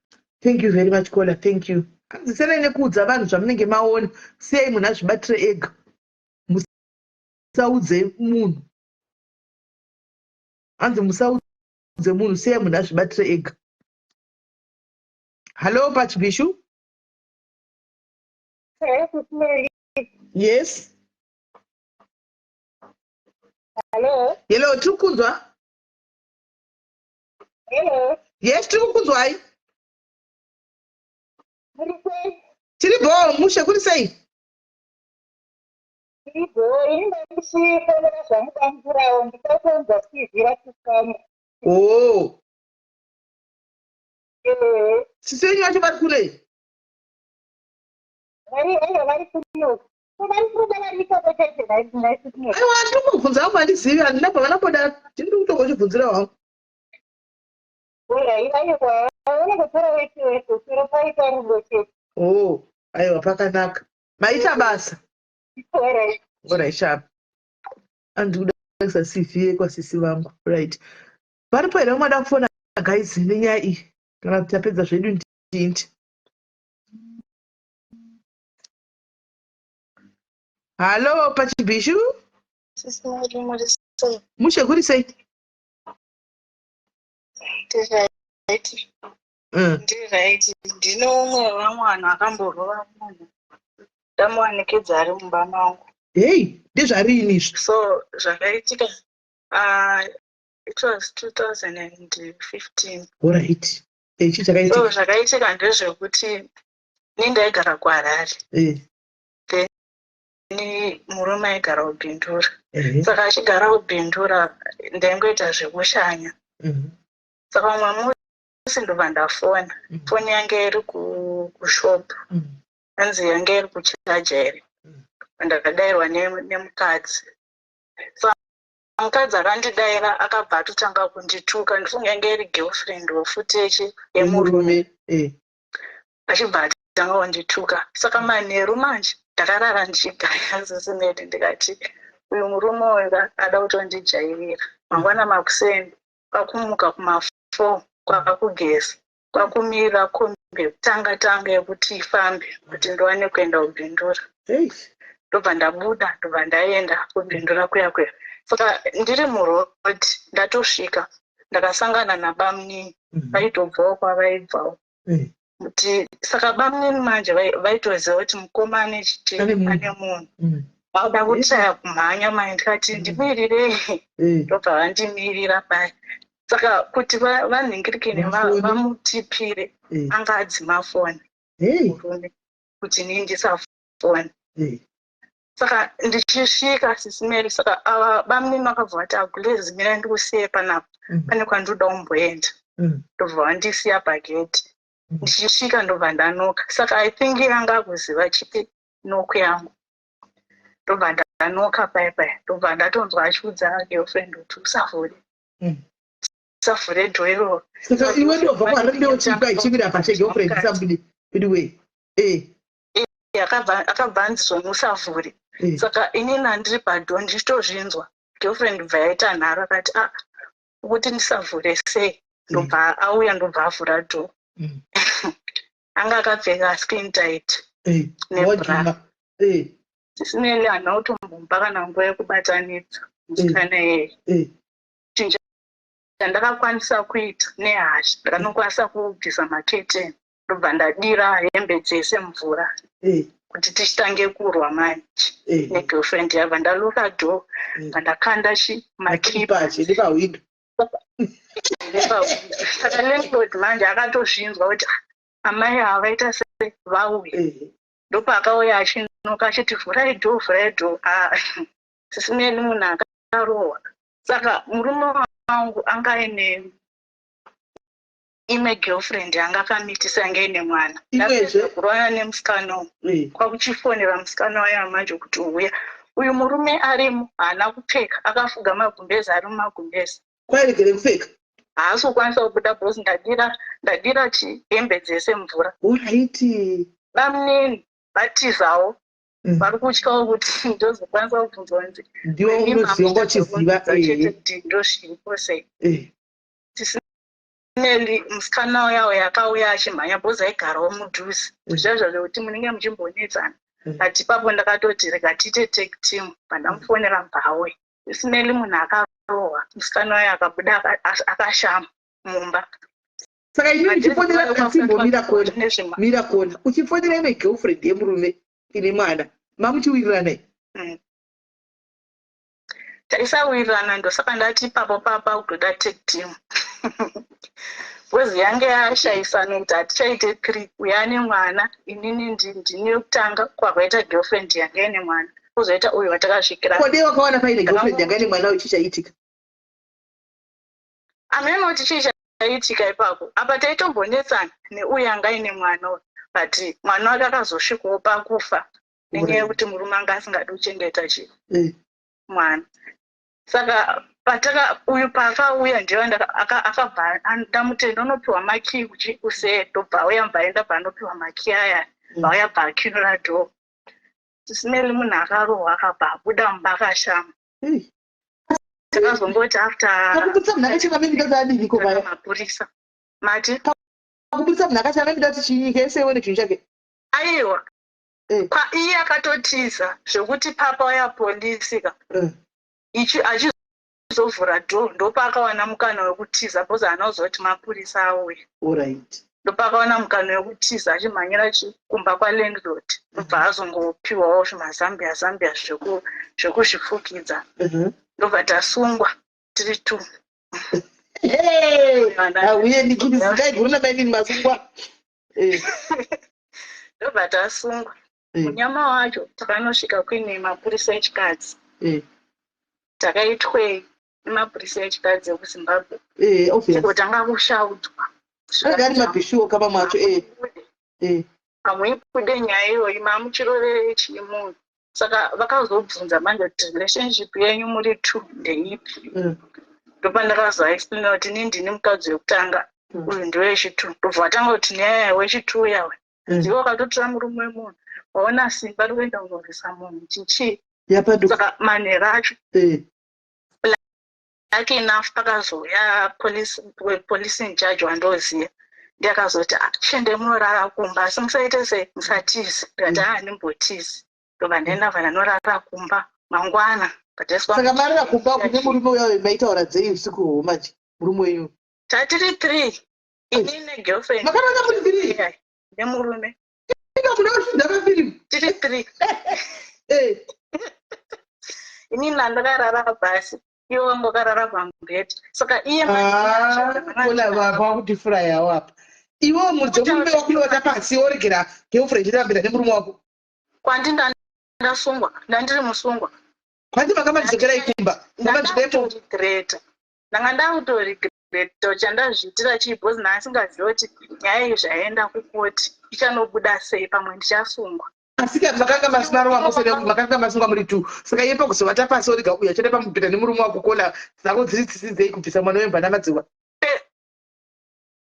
Thank you very much, caller. Thank you. Hanzi siyanai nekuudza vanhu zvamunenge maona. Siyai munhu azvibatire ega, musaudze munhu. Hanzi musaudze munhu, siyai munhu azvibatire ega. Hallo, Pachibishu. Yes. Hello. Hello, tiri kukunzwa. Hello. Yes, tiri kukunzwai. Muri sei? Tiri bho, mushe, kuri sei? Tiri bho, ini ndandichifonera zvangu dangurawo ndikatonzwa CV ratisana. Oh. Eh, sisi venyu vacho vari kurei? Vari, aiwa, vari kuno. Ko vari kuda vari ikoko chete nhai? Aiwa, ndinongobvunza hangu, handizivi, handina pavana podaro, ndiri kutongochibvunzira hangu. Alright, aiwa, unongotora wese wese, chero paita rudo chete. Oh, aiwa, pakanaka, maita basa. Alright. Alright, sharp. Andikuda kuisa CV yekwasisi vangu. Right, varipo here vamwe vada kufona, guys, nenyaya iyi, kana kuti tapedza zvedu ndindi? Hallo, Pachibhishu. Sisi muri sei? Mushe, kuri sei? Ndiri right. Ndiri right. Ndine umwe wevamwe vanhu akamborova munhu. Ndamuwanikidza ari mumba mangu. Hei, ndezvarini izvi? So zvakaitika, it was 2015. Alright, ichi So chakaitika? Zvakaitika ndezvekuti ni ndaigara kuHarare. Ni murume aigara kuBindura. Saka achigara kuBindura, ndaingoita zvekushanya. Saka umwe musi ndobva ndafona. Foni yange iri kushop. Hanzi yange iri kuchaja here. Ndakadairwa nemukadzi. Saka mukadzi akandidayira akabva atotanga kundituka. Ndifunga yange iri girlfriend wofuti yechi yemurume. Yemurume. Achibva atanga kundituka. Saka manheru manje ndakarara ndichigaya sisimedi, ndikati uyu murume uyu ada kutondijairira. Mangwana makuseni kwakumuka kuma4, kwakugeza, kwakumirira kombi yekutanga tanga yekuti ifambe kuti ndiwane kuenda kuBindura. Ndobva ndabuda, ndobva ndaenda kuBindura kuya kuya. Saka ndiri muroad, ndatosvika, ndakasangana nabamunini. Vaitobvawo kwavaibvawo. Kuti saka bamunini manje vaitoziva kuti mukoma ane chii? Ane munhu. Ane munhu. Vauda kutraya kumhanya mai, ndikati ndimirirei. Ndobva vandimirira pai. Saka kuti vanhingirikine Vafone. vamutipire, anga adzima foni murume kuti inini ndisafoni. Saka ndichisvika, sisimeri, saka ava bamunini vakabva vati, "Agulezi, mira ndikusiye panapa, pane kwandinoda kumboenda." Ndobva vandisiya pageti. Ndichisvika ndobva ndanoka. Saka I think anga akuziva chipi knock yangu. Ndobva ndanoka pai pai, ndobva ndatonzwa achiudza girlfriend kuti usavhure, usavhure door iroro. Saka iwe ndobva kuHarare ndochipa ichimira pashe, girlfriend isabude anyway. Akabva anzi zvoni usavhure. Saka inini handiri padoor, ndichitozvinzwa. Girlfriend bva yaita nharo, akati, "A, ukuti ndisavhure sei?" Ndobva auya, ndobva avhura door. Anga akapfeka skin tight nebra. Wajuma. Sisineli, handina kutombomba kana nguva yekubatanidza musikana iyeye. Chinhu chandakakwanisa kuita nehasha, ndakanokwanisa kubvisa maketeni, ndobva ndadira hembe dzese mvura. Kuti tichitange kurwa manje negirlfriend yabva ndalocka door, bva chi makeys nepahwindo. Saka landlord manje akatozvinzwa kuti, "Ah, amai ava vaita sei vauya?" Ndopaakauya achiknocka achiti, "Vhurai door, vhurai door." Ah, Sis Melly, munhu akarohwa. Saka murume wangu anga aine imwe girlfriend yanga akamitisa, yanga ine mwana. Imwezve? Kurwana nemusikana uyu, kwakuchifonera musikana wayo manje kuti uya, uyu murume arimo, haana kupfeka, akafuga magumbezi, ari mumagumbezi. Kwairegere kupfeka? Haasi kukwanisa kubuda because ndadira chihembe dzese mvura. Vamunini vatizawo. Vari kutyawo kuti ndozokwanisa kubvunzwa kunzi Ndiwo unoziva, wanga uchiziva. Chete kuti ndozviripo sei. Sis Melly, musikana uya uya akauya achimhanya because aigarawo mudhuze, zviya zvekuti munenge muchimbonetsana. But ipapo ndakatoti rega tiite tag team, pandamufonera mbauya. Sis Melly, munhu akarohwa, musikana uya akabuda akashama mumba. Saka imi muchifonera, asimbomira kona, mira kona, uchifonera imwe girlfriend yemurume ine mwana, mamuchiwirirana? Taisawirirana, ndosaka ndati ipapo papa kutoda tag team, because yange yashayisana kuti hatichaite three. Uyo ane mwana, inini ndini yekutanga, kwakaita girlfriend yange ine mwana, kwozoita uyu watakasvikira. Kodei wakawana paine girlfriend yanga ine mwana, uchichaitika? Hameno kuti chii chaiitika ipapo. Apa taitombonetsana neuyu anga ine mwana uyu, but mwana wake akazosvikawo pakufa nenyaya yekuti murume anga asingadi kuchengeta chi mwana. Saka pataka uyu paakauya, ndiyo akabva ndamutenda unopiwa makii kuchi kusee, ndobva auya, mbva aenda, bva anopiwa makii aya, bvauya, bva akinura door. Sis Melly, munhu akarohwa akabva abuda mumba akashama. Takazongoti after Pakubudisa munhu akachema, memida kuti adiniko paya? Mapurisa mati? Pakubudisa munhu akachema, memida kuti chinyika yese ione chinhu chake? Aiwa. Kwa iye akatotiza zvekuti papa uya polisi ka ichi achizovhura door, ndopaakawana mukana wekutiza because haana kuziva kuti mapurisa auya. Ndopaakawana mukana wekutiza achimhanyira kumba kwalandlord, ndobva azongopiwawo zvimazambia zambia zvekuzvifukidza, ndobva tasungwa tiri two. Auye ndikirisikai guru namainini masungwa. Ndobva tasungwa. Munyama wacho, takanosvika kuine mapurisa echikadzi. Takaitwei nemapurisa echikadzi ekuZimbabwe? Obvious. Kutanga kushautwa. Anga ari mabhishuwo kamamwe acho. Hamuibude nyaya iyoyi, mamuchiroverei chii munhu? Saka vakazobvunza manje kuti relationship yenyu muri two ndeipi. Ndopandakazoexplaina kuti ini ndini mukadzi wekutanga, uyu ndewechitu. Ndobva watanga kuti nyaya wechitu uyawe, ndiwe wakatotora murume wemunhu, waona simba rekuenda kunorwisa munhu, chichii. Yapanduka. Saka manhero acho, lucky enough pakazouya police in charge wandoziva, ndiye akazoti, "Ah, chiende munorara kumba, asi musaite sei, musatize." Ndikati, "Ah, handimbotizi." Ndobva ndaenda, bva ndanorara kumba. Mangwana pataiswa. Saka marara kumba kune murume uya, maitaura dzei usiku hwo manje, murume wenyu? Tatiri three, ini negirlfriend. Makarara muri three? Yeah, nemurume. Inga muda kushinda mafirimu. Tiri three. Inini ndandakarara pasi, iwo wanga wakarara pamubhedha. Saka iye Kona vakutifurayawo apa. Iwe muridzi wemurume wako unovata pasi, woregera girlfriend irambira nemurume wako? Kwandi ndasungwa, ndandiri musungwa. Kwandi manga madzokerai kumba? Ndanga ndanga ndakutoregreta chandazviitira chii, because ndaasingazivi kuti nyaya iyi zvaenda kukoti ichanobuda sei, pamwe ndichasungwa. Asi ka makanga masina rova mose, makanga masungwa muri two. Saka iye pakuzovata pasi orega uyu achada pamubhedha nemurume wako, kona dzako dziri tsitsi dzei kubvisa mwana wemba namadziwa?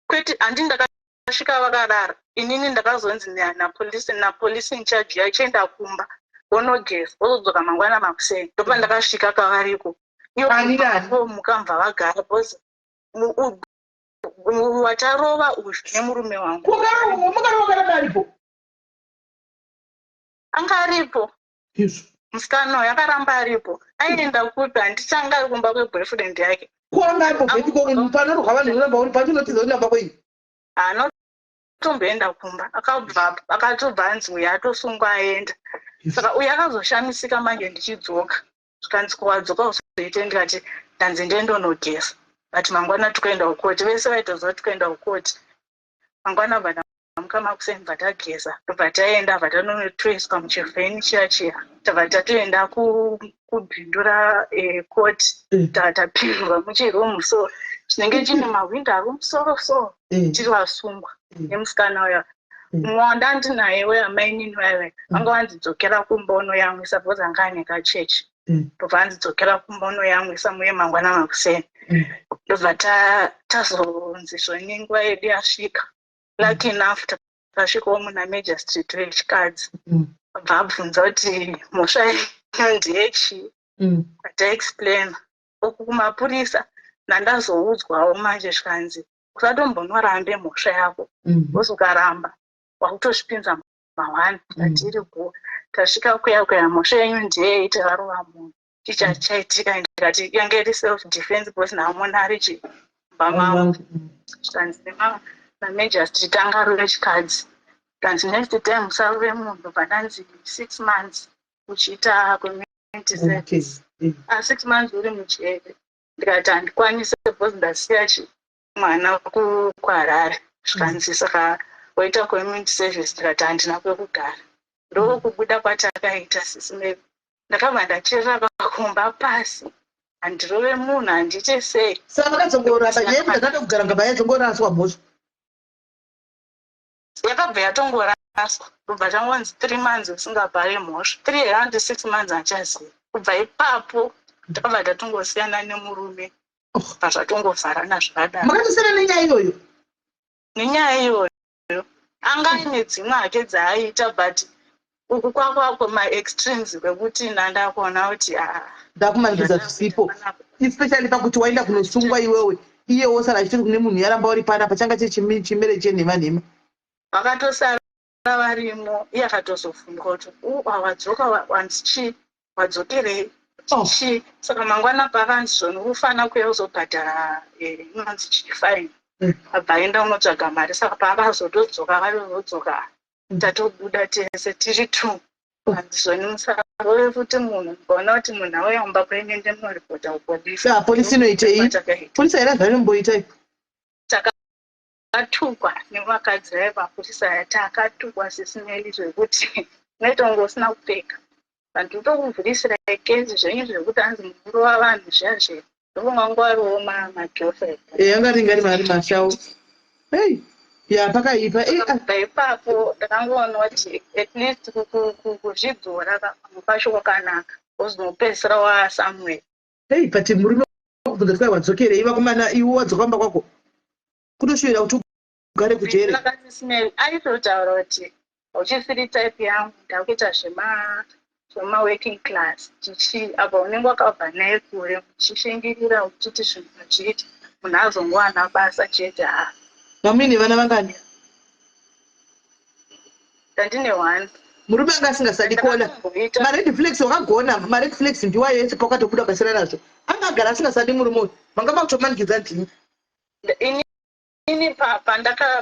Kwete, handi ndakasvika vakarara. Inini ndakazonzi napolice in charge, yachienda kumba wonogeza, wozodzoka mangwana makuseni. Ndopa ndakasvika kavariko. Ani nani? Mukamva vagara because watarova uyu nemurume wangu. Mukarova kana aripo? Anga aripo. Izvo. Musikana uyu akaramba aripo. Aienda kupi? Handichanga ari kumba kweboyfriend yake. Ko anga aripo bheti, ko panorwa vanhu unoramba uri pachinotiza, unoramba kwei? Haana. kutomboenda kumba, akabva akatobva anzi uyu atosungwa aenda. Saka uyu akazoshamisika manje ndichidzoka, zvikanzi, "Kuwadzoka uzoite?" Ndikati, "Ndanzi ndendonogeza, but mangwana tikuenda kukoti." Vese vaitoziva kuti tikuenda kukoti mangwana. Bva tamuka makuseni, bva tageza, tobva taenda, bva tanotoiswa muchivheni chiya chiya, tabva tatoenda kubindu rakoti. Tapindwa muchirumu so chinenge chine mahwindo ari musoro so, tiri vasungwa nemusikana uya. Mumwe wandandinaye weamainini vaive vanga vanzidzokera kumba unoyamwisa, because anga ane kachechi. Ndobva vanzidzokera kumba unoyamwisa, muye mangwana makuseni. Ndobva tazonzi zvoni nguva yedu yasvika. Lucky enough takasvikawo muna magistrate wechikadzi. Bva abvunza kuti mhosva yenyu ndeyechii. Taexplaina uku kumapurisa, ndandazoudzwawo manje, zvikanzi usatombonorambe mhosva yako, because ukaramba wakutozvipinza mahwani. Tatiri go tasvika kuya kuya, "Mhosva yenyu ndeyei?" "Takarova munhu." "Chichachaitika?" Ndikati yange iri self defense because naamona ari chimba mangu. Zvikanzi namagistrate anga ari wechikadzi, kanzi, "Next time usarove munhu." Pandanzi 6 months uchiita community service. Ah, 6 months uri mujere. Ndikati handikwanise because ndasiya chi mwana kuHarare. Zvikanzi, "Saka waita community service." Ndikati handina kwekugara. Ndokubuda kwatakaita sisi. Ndakabva ndacherera pakumba pasi, handirove munhu, handiite sei. Saka makadzongoramba nyaya yekuti ndakada kugara, ngamba yaizongoraswa mhosva? Yakabva yatongoraswa, kubva tangonzi 3 months usingabhare mhosva, 3 around 6 months handichazivi. Kubva ipapo takabva tatongosiyana nemurume, bva zvatongovharana zvakadaro. Makatosiyana nenyaya iyoyo? Nenyaya iyoyo. Anga aine dzimwe hake dzaaiita, but uku kwakwa maextremes kwekuti ndandakuona kuti aa. Ndakumanikidza zvisipo, especially pakuti waenda kunosungwa iwewe, iye wosara achiti kune munhu yaramba uri panapa, changa chechimere chenhema nhema. Vakatosara varimo. Iye akatozofundwa kuti wadzoka, wanzi chii, wadzokerei? Oh. Chii? Saka mangwana pakanzi zvoni ufana kuuya uzobhadhara inonzi chii, fine. Abva aenda unotsvaga mari. Saka paakazotodzoka, akatozodzoka tatobuda tese tiri two. Hanzi zvoni musarove futi munhu, mukaona kuti munhu auya mumba kwenyu, ndemunoripota kupolisi. Ah, polisi inoitei? Takaita. Polisi haina zvainomboita. Takatukwa nevakadzi vaya, mapurisa aya. Takatukwa sisineli zvekuti unoita kunge usina kupfeka. Vanhu totokuvhurisirai kesi zvenyu zvekuti hanzi murova vanhu zviya zviya. Ndofunga ngwariwo magirlfriend. Anga ringari mari mashawo. Hei, ya, pakaipa. Ah. Kubva ipapo ndakangoona kuti at least kuzvidzora pamwe pacho kwakanaka, uzonopedzisira waa somewhere. Hei, but murume kubvunza kuti wadzokerei, vakomana, iwe wadzoka mumba kwako, kutoshuvira kuti ugare kujere. Akasisimeri aitotaura kuti uchisiri type yangu, ndakuita zvema working class chichi. Apa unenge wakabva naye kure, muchishingirira uchiti zvinhu zvichiita, munhu azongowana basa chete, ha. Mamuine vana vangani? Ndandine one. Murume anga asingasadi kuona Ndakamboita. Mared flags wakagona, mared flags ndiwayo ese. Pakatobuda ukasiyana nazvo, anga agara asingasadi murume uyu, manga makutomanikidza ndini. Inini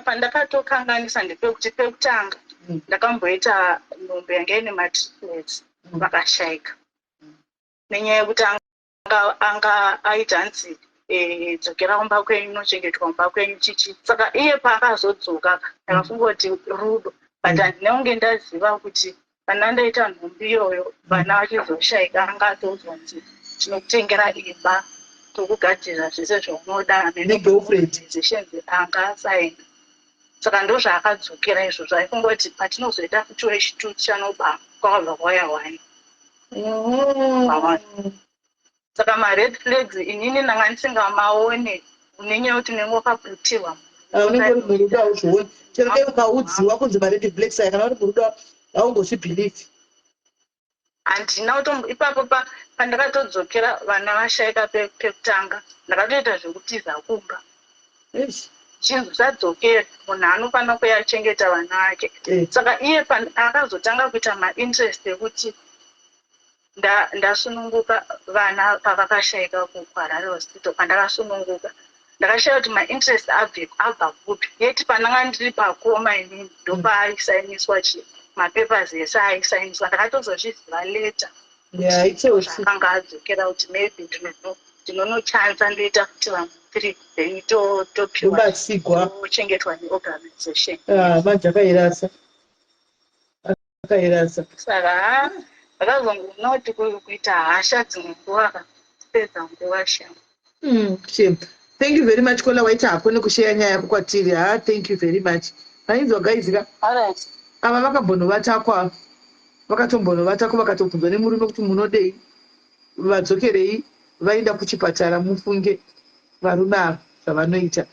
pandakatokanganisa ndepekuti pekutanga ndakamboita nhumbu yanga ine matriplets, vakashaika nenyaya yekuti anga aita hanzi dzokera kumba kwenyu, unochengetwa kumba kwenyu chichi. Saka iye paakazodzoka ndakafunga kuti rudo, but handina kunge ndaziva kuti pana ndaita nhumbu iyoyo vana vachizoshaika, anga atozonzi tinokutengera imba, tokugadzirira zvese zvaunoda. Negirlfriend. Organizations anga asaina. Saka ndozvaakadzokera izvozvo, aifunga kuti patinozoita futi wechitu tichanobamba, kwakabva kwauya one. Saka mared flags inini ndanga ndisingamaone nenyaya yekuti unenge wakaputirwa. Ah, unenge uri murudo, hauzvioni. Chero dai ukaudziwa kunzi mared flags aya, kana uri murudo haumbozvibhilivhi. Handina kutombo ipapo pandakatodzokera vana vashaika pekutanga, ndakatoita zvekutiza kumba. Eish. Chinzi usadzokere, munhu anofanira kuyachengeta vana vake. Saka iye akazotanga kuita mainterest ekuti ndasununguka vana pavakashaika kuHarare Hospital, pandakasununguka. Ndakashaya kuti mainterest abve abva kupi yet pandanga ndiri pakoma inini ndopaisainiswa chi mapapers ese aisainiswa. Ndakatozozviziva later akanga adzokera kuti maybe ndinonochanza ndoita futi vamwe three then topiwa tochengetwa neorganization. Ah, manje akairasa, akairasa. Saka ndakazongoona kuti kuita hasha dzimwe nguva kupedza nguva shame. Shame. Thank you very much caller, waita hako nekusheya nyaya yako kwatiri. Ha, thank you very much. Mainzwa guys ka? Ava vakambonovatakwa, vakatombonovatako, vakatobvunzwa nemurume kuti munodei, vadzokerei, vaenda kuchipatara. Mufunge varume ava zvavanoita.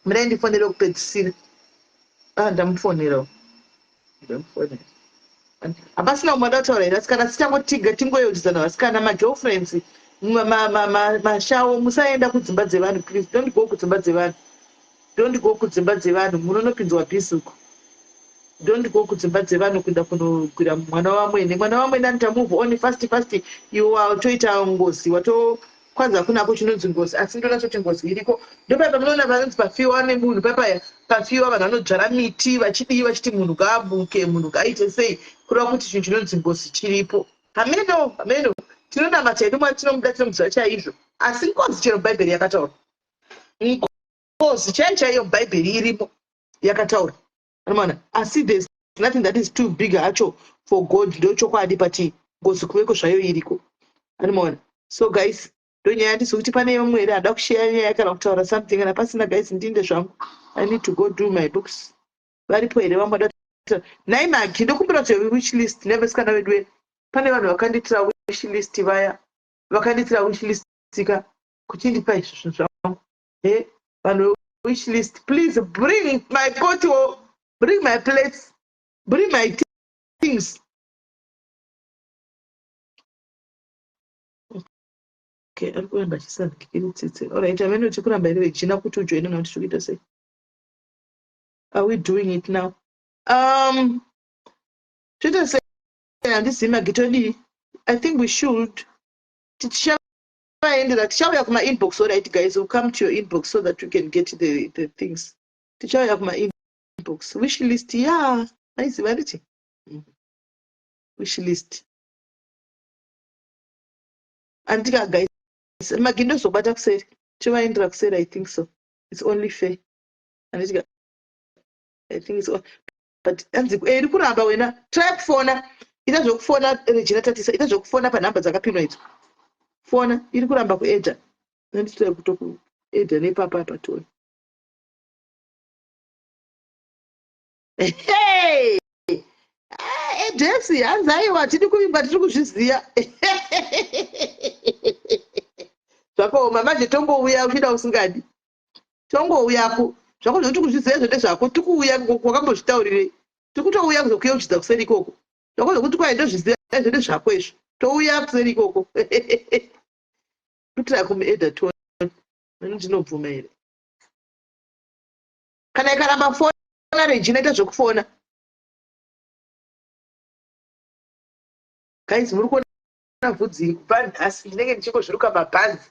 Mirai ndifonere kupedzisira. Ah, ndamufonerawo, ndamufonera. Hapasina umwe ada kutaura here asikana? Sichangotiga tingoyeuchidzana vasikana, magirlfriends, mashawo, musaenda kudzimba dzevanhu. Please don't go kudzimba dzevanhu, don't go kudzimba dzevanhu, munonopinzwa bhizuku. Don't go kudzimba dzevanhu kuenda kunogwira mwana wamwene. Mwana wamwene anoita move on fast fast, iwe watoita ngozi, wato kwanza kunako chinonzi ngozi. Asi ndoona choti ngozi iriko. Ndopaya pamunoona vanonzi pafiwa nemunhu, papaya pafiwa vanhu vanodzvara miti vachidii, vachiti munhu ngaabuke, munhu ngaaite sei, kureva kuti chinhu chinonzi ngozi chiripo. Hameno, hameno, tinonamata hedu Mwari, tinomuda, tinomuziva chaizvo, asi ngozi chero Bhaibheri yakataura ngozi chaiyo chaiyo. Bhaibheri irimo yakataura, anomaona. Asi there's nothing that is too big hacho for God, ndo chokwadi, but ngozi kuveko zvayo iriko, anomaona. So guys, ndonyaya. Handisi kuti pane vamwe here hada kusheya nyaya kana kutaura something? Kana pasina guys, ndinde zvangu. I need to go do my books. Varipo here vamwe vada? Nhai Magi, ndokumbira kuti wish list nevasikana vedu. Pane vanhu vakandiitira wish list, vaya vakandiitira wish list ka, kuchindipa izvo zvinhu zvangu. He, vanhu wish list, please bring my pot, bring my plates, bring my things. Okay, ari kuramba achisandikiri tsitsi. Alright, amene uchi kuramba here Regina kuti ujoine na kuti tikuita sei? Are we doing it now? Toita sei? Handizivi magitodii. I think we should tichavaendera, tichauya kuma-inbox. Alright guys, we'll come to your inbox so that you can get the things. Tichauya kuma-inbox. Wish list ya aiziva nditi wish list andika guys. Magi, ndozobata kuseri, tivaendera kuseri. I think so, it's only fair, anditika? I think it's all, but anzi iri kuramba wena. Try kufona, ita zvekufona Regina, tatisa, ita zvekufona panhamba dzakapinwa idzo, fona. Iri kuramba kuedha. Nditry kutokuedha nepapa apa tione. Hey! Edesi hanzi aiwa, tidi kuvimba, tiri kuzviziva zvakaoma. Manje tongouya uchida usingadi, tongouyako zvako zvekuti kuzviziva zvende zvako. Tikuuya, wakambozvitaurirei? Tikutouya kuzokuyeuchidza kuseri ikoko. Zvako zvekuti kwai ndozviziva zvende zvako izvo, touya kuseri ikoko. Kutira kumuedha tione ndinobvuma here. Kana ikaramba, fona Regina, ita zvekufona. Guys, muri kuona vhudzi kubva nhasi ndinenge ndichingozviruka mabhanzi.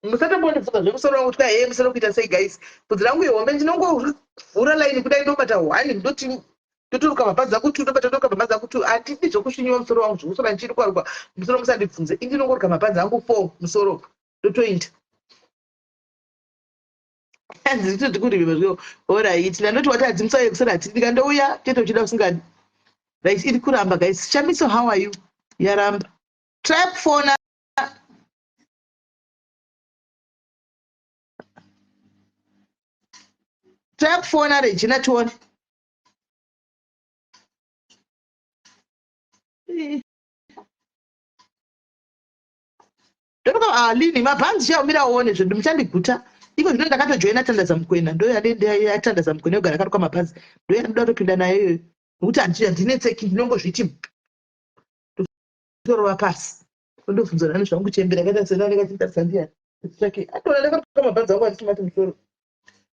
Musatombondibvunza zvemusoro wangu kuti hee, musoro kuita sei. Guys, bvudzi rangu ihombe, ndinongovhura line kudai, ndobata one, ndoti ndotoruka mabhanzi angu two, ndobata ndoruka mabhanzi angu two. Handidi zvokusvinyiwa musoro wangu, zvokusora ndichirukwarukwa musoro, musandibvunze. Ini ndinongoruka mabhanzi angu four musoro, ndotoinda. Hanzi kurivima zvio. Alright, ndandoti wati hadzimusauye kuseri, hatidi. Ndikandouya chete uchida usingadi. Right, iri kuramba guys. Shamiso, how are you? Yaramba. Try kufona, try kufona Regina tione. Ndotoka ah, lini mabhanzi chaumira uone zvinhu muchandiguta iko zvino. Ndakatojoina Tandaza Mukwena, ndo yatandaza Mukwena yogara akaruka mabhanzi, ndo yandoda kutopinda nayo iyoyo, nokuti handinetseki, ndinongozviti torova pasi, ndobvunzwa nani zvangu chembera kaita senani kachitarisa ndiyani chake atoona ndakaruka mabhanzi angu andichimati musoro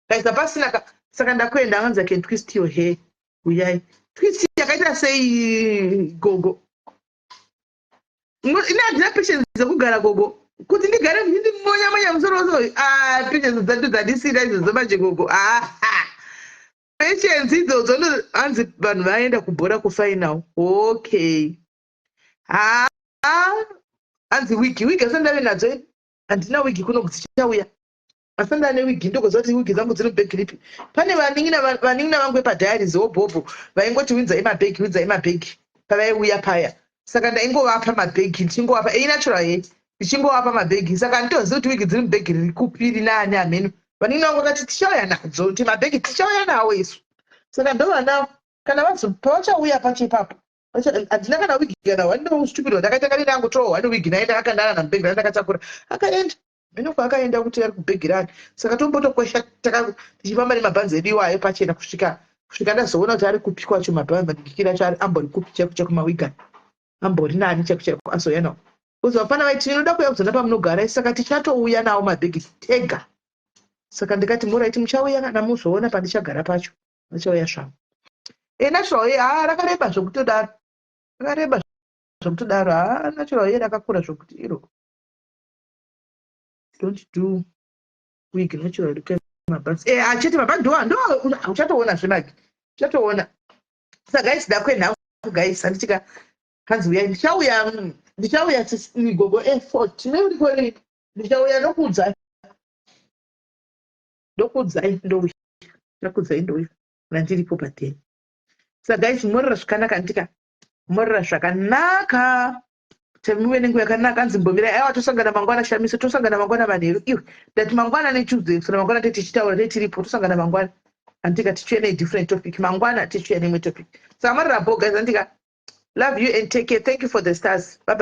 kaisa pasina ka. Saka ndakuenda. Anzi, "I can twist your hair." Uyai. Twist yakaita sei gogo? Ine handina patience dzekugara gogo. Kuti ndigare ndichindimonya monya musoro wose. Ah, patience dzacho dzandisina idzodzo manje, gogo. Ah, patience idzodzo. Hanzi vanhu vaenda kubhora kufinal. Okay, ha, hanzi wigi, wigi asati ndave nadzo. Handina wigi kuno, dzichauya. Asi ndane wigi, ndokuziva kuti wigi dzangu dziri mubhegi ripi. Pane vanin'ina vangu vepadiaries wobhobho vaingoti, "Winzai mabhegi, winzai mabhegi," pavaiuya paya. Saka ndaingovapa mabhegi, ndichingovapa einatural ye, ndichingovapa mabhegi. Saka handitozivi kuti wigi dziri mubhegi riri kupi, rinani hameno. Vanin'ina vangu vakati tichauya nadzo, kuti mabhegi tichauya nawo isu. Saka ndovana kana pavachauya pacho ipapo. Handina kana wigi kana one. Stupid ndakaita kani, ndangotorawo one wigi naye, ndakakandana namubhegi randakatakura. Akaenda mheno kwaakaenda, kuti ari kubhegi rani. Saka tombotokwesha tichifamba nemabhanzi edu iwayo pachena kusvika ndazoona kuti ari kupi kwacho. Mabhanzi acho ambori kupi chaiko chaiko? Mawiga ambori nani chaiko chaiko? Azouya nawo kuzi vafana vaiti, "Tinoda kuuya kuzona pamunogara." Saka tichatouya nawo mabhegi tega. Saka ndikati, "Muraiti, muchauya kana muzoona pandichagara pacho." Vachauya zvavo. Natural hair, haa, rakareba zvokutodaro, rakareba zvokutodaro. Haa, natural hair rakakura zvokuti iro. Don't do wig, natural mabhanzi. Achete mabhanzi ndo uchatoona zvemagi, uchatoona. Saka guys, ndakwenhau guys, handitika? Hanzi uyai, ndichauya, ndichauya gogo effort neurikori. Ndichauya, nokuudzai, ndokuudzai, ndouya, ndakuudzai, ndouya kana ndiripo padheni. Saka guys, morera zvakanaka, ndika morera zvakanaka, muve nenguva yakanaka. Anzi mbomirai. Aiwa, tosangana mangwana, Shamiso, tosangana mangwana manheru. Iwe, ndati mangwana neTuesday kusana mangwana tetichitaura, tetiripo. Tosangana mangwana, andika? Tichiuya nedifferent topic mangwana, tichiuya neimwe topic. Saka marira bo guys, andika? Love you and take care. Thank you for the stars. Bye bye.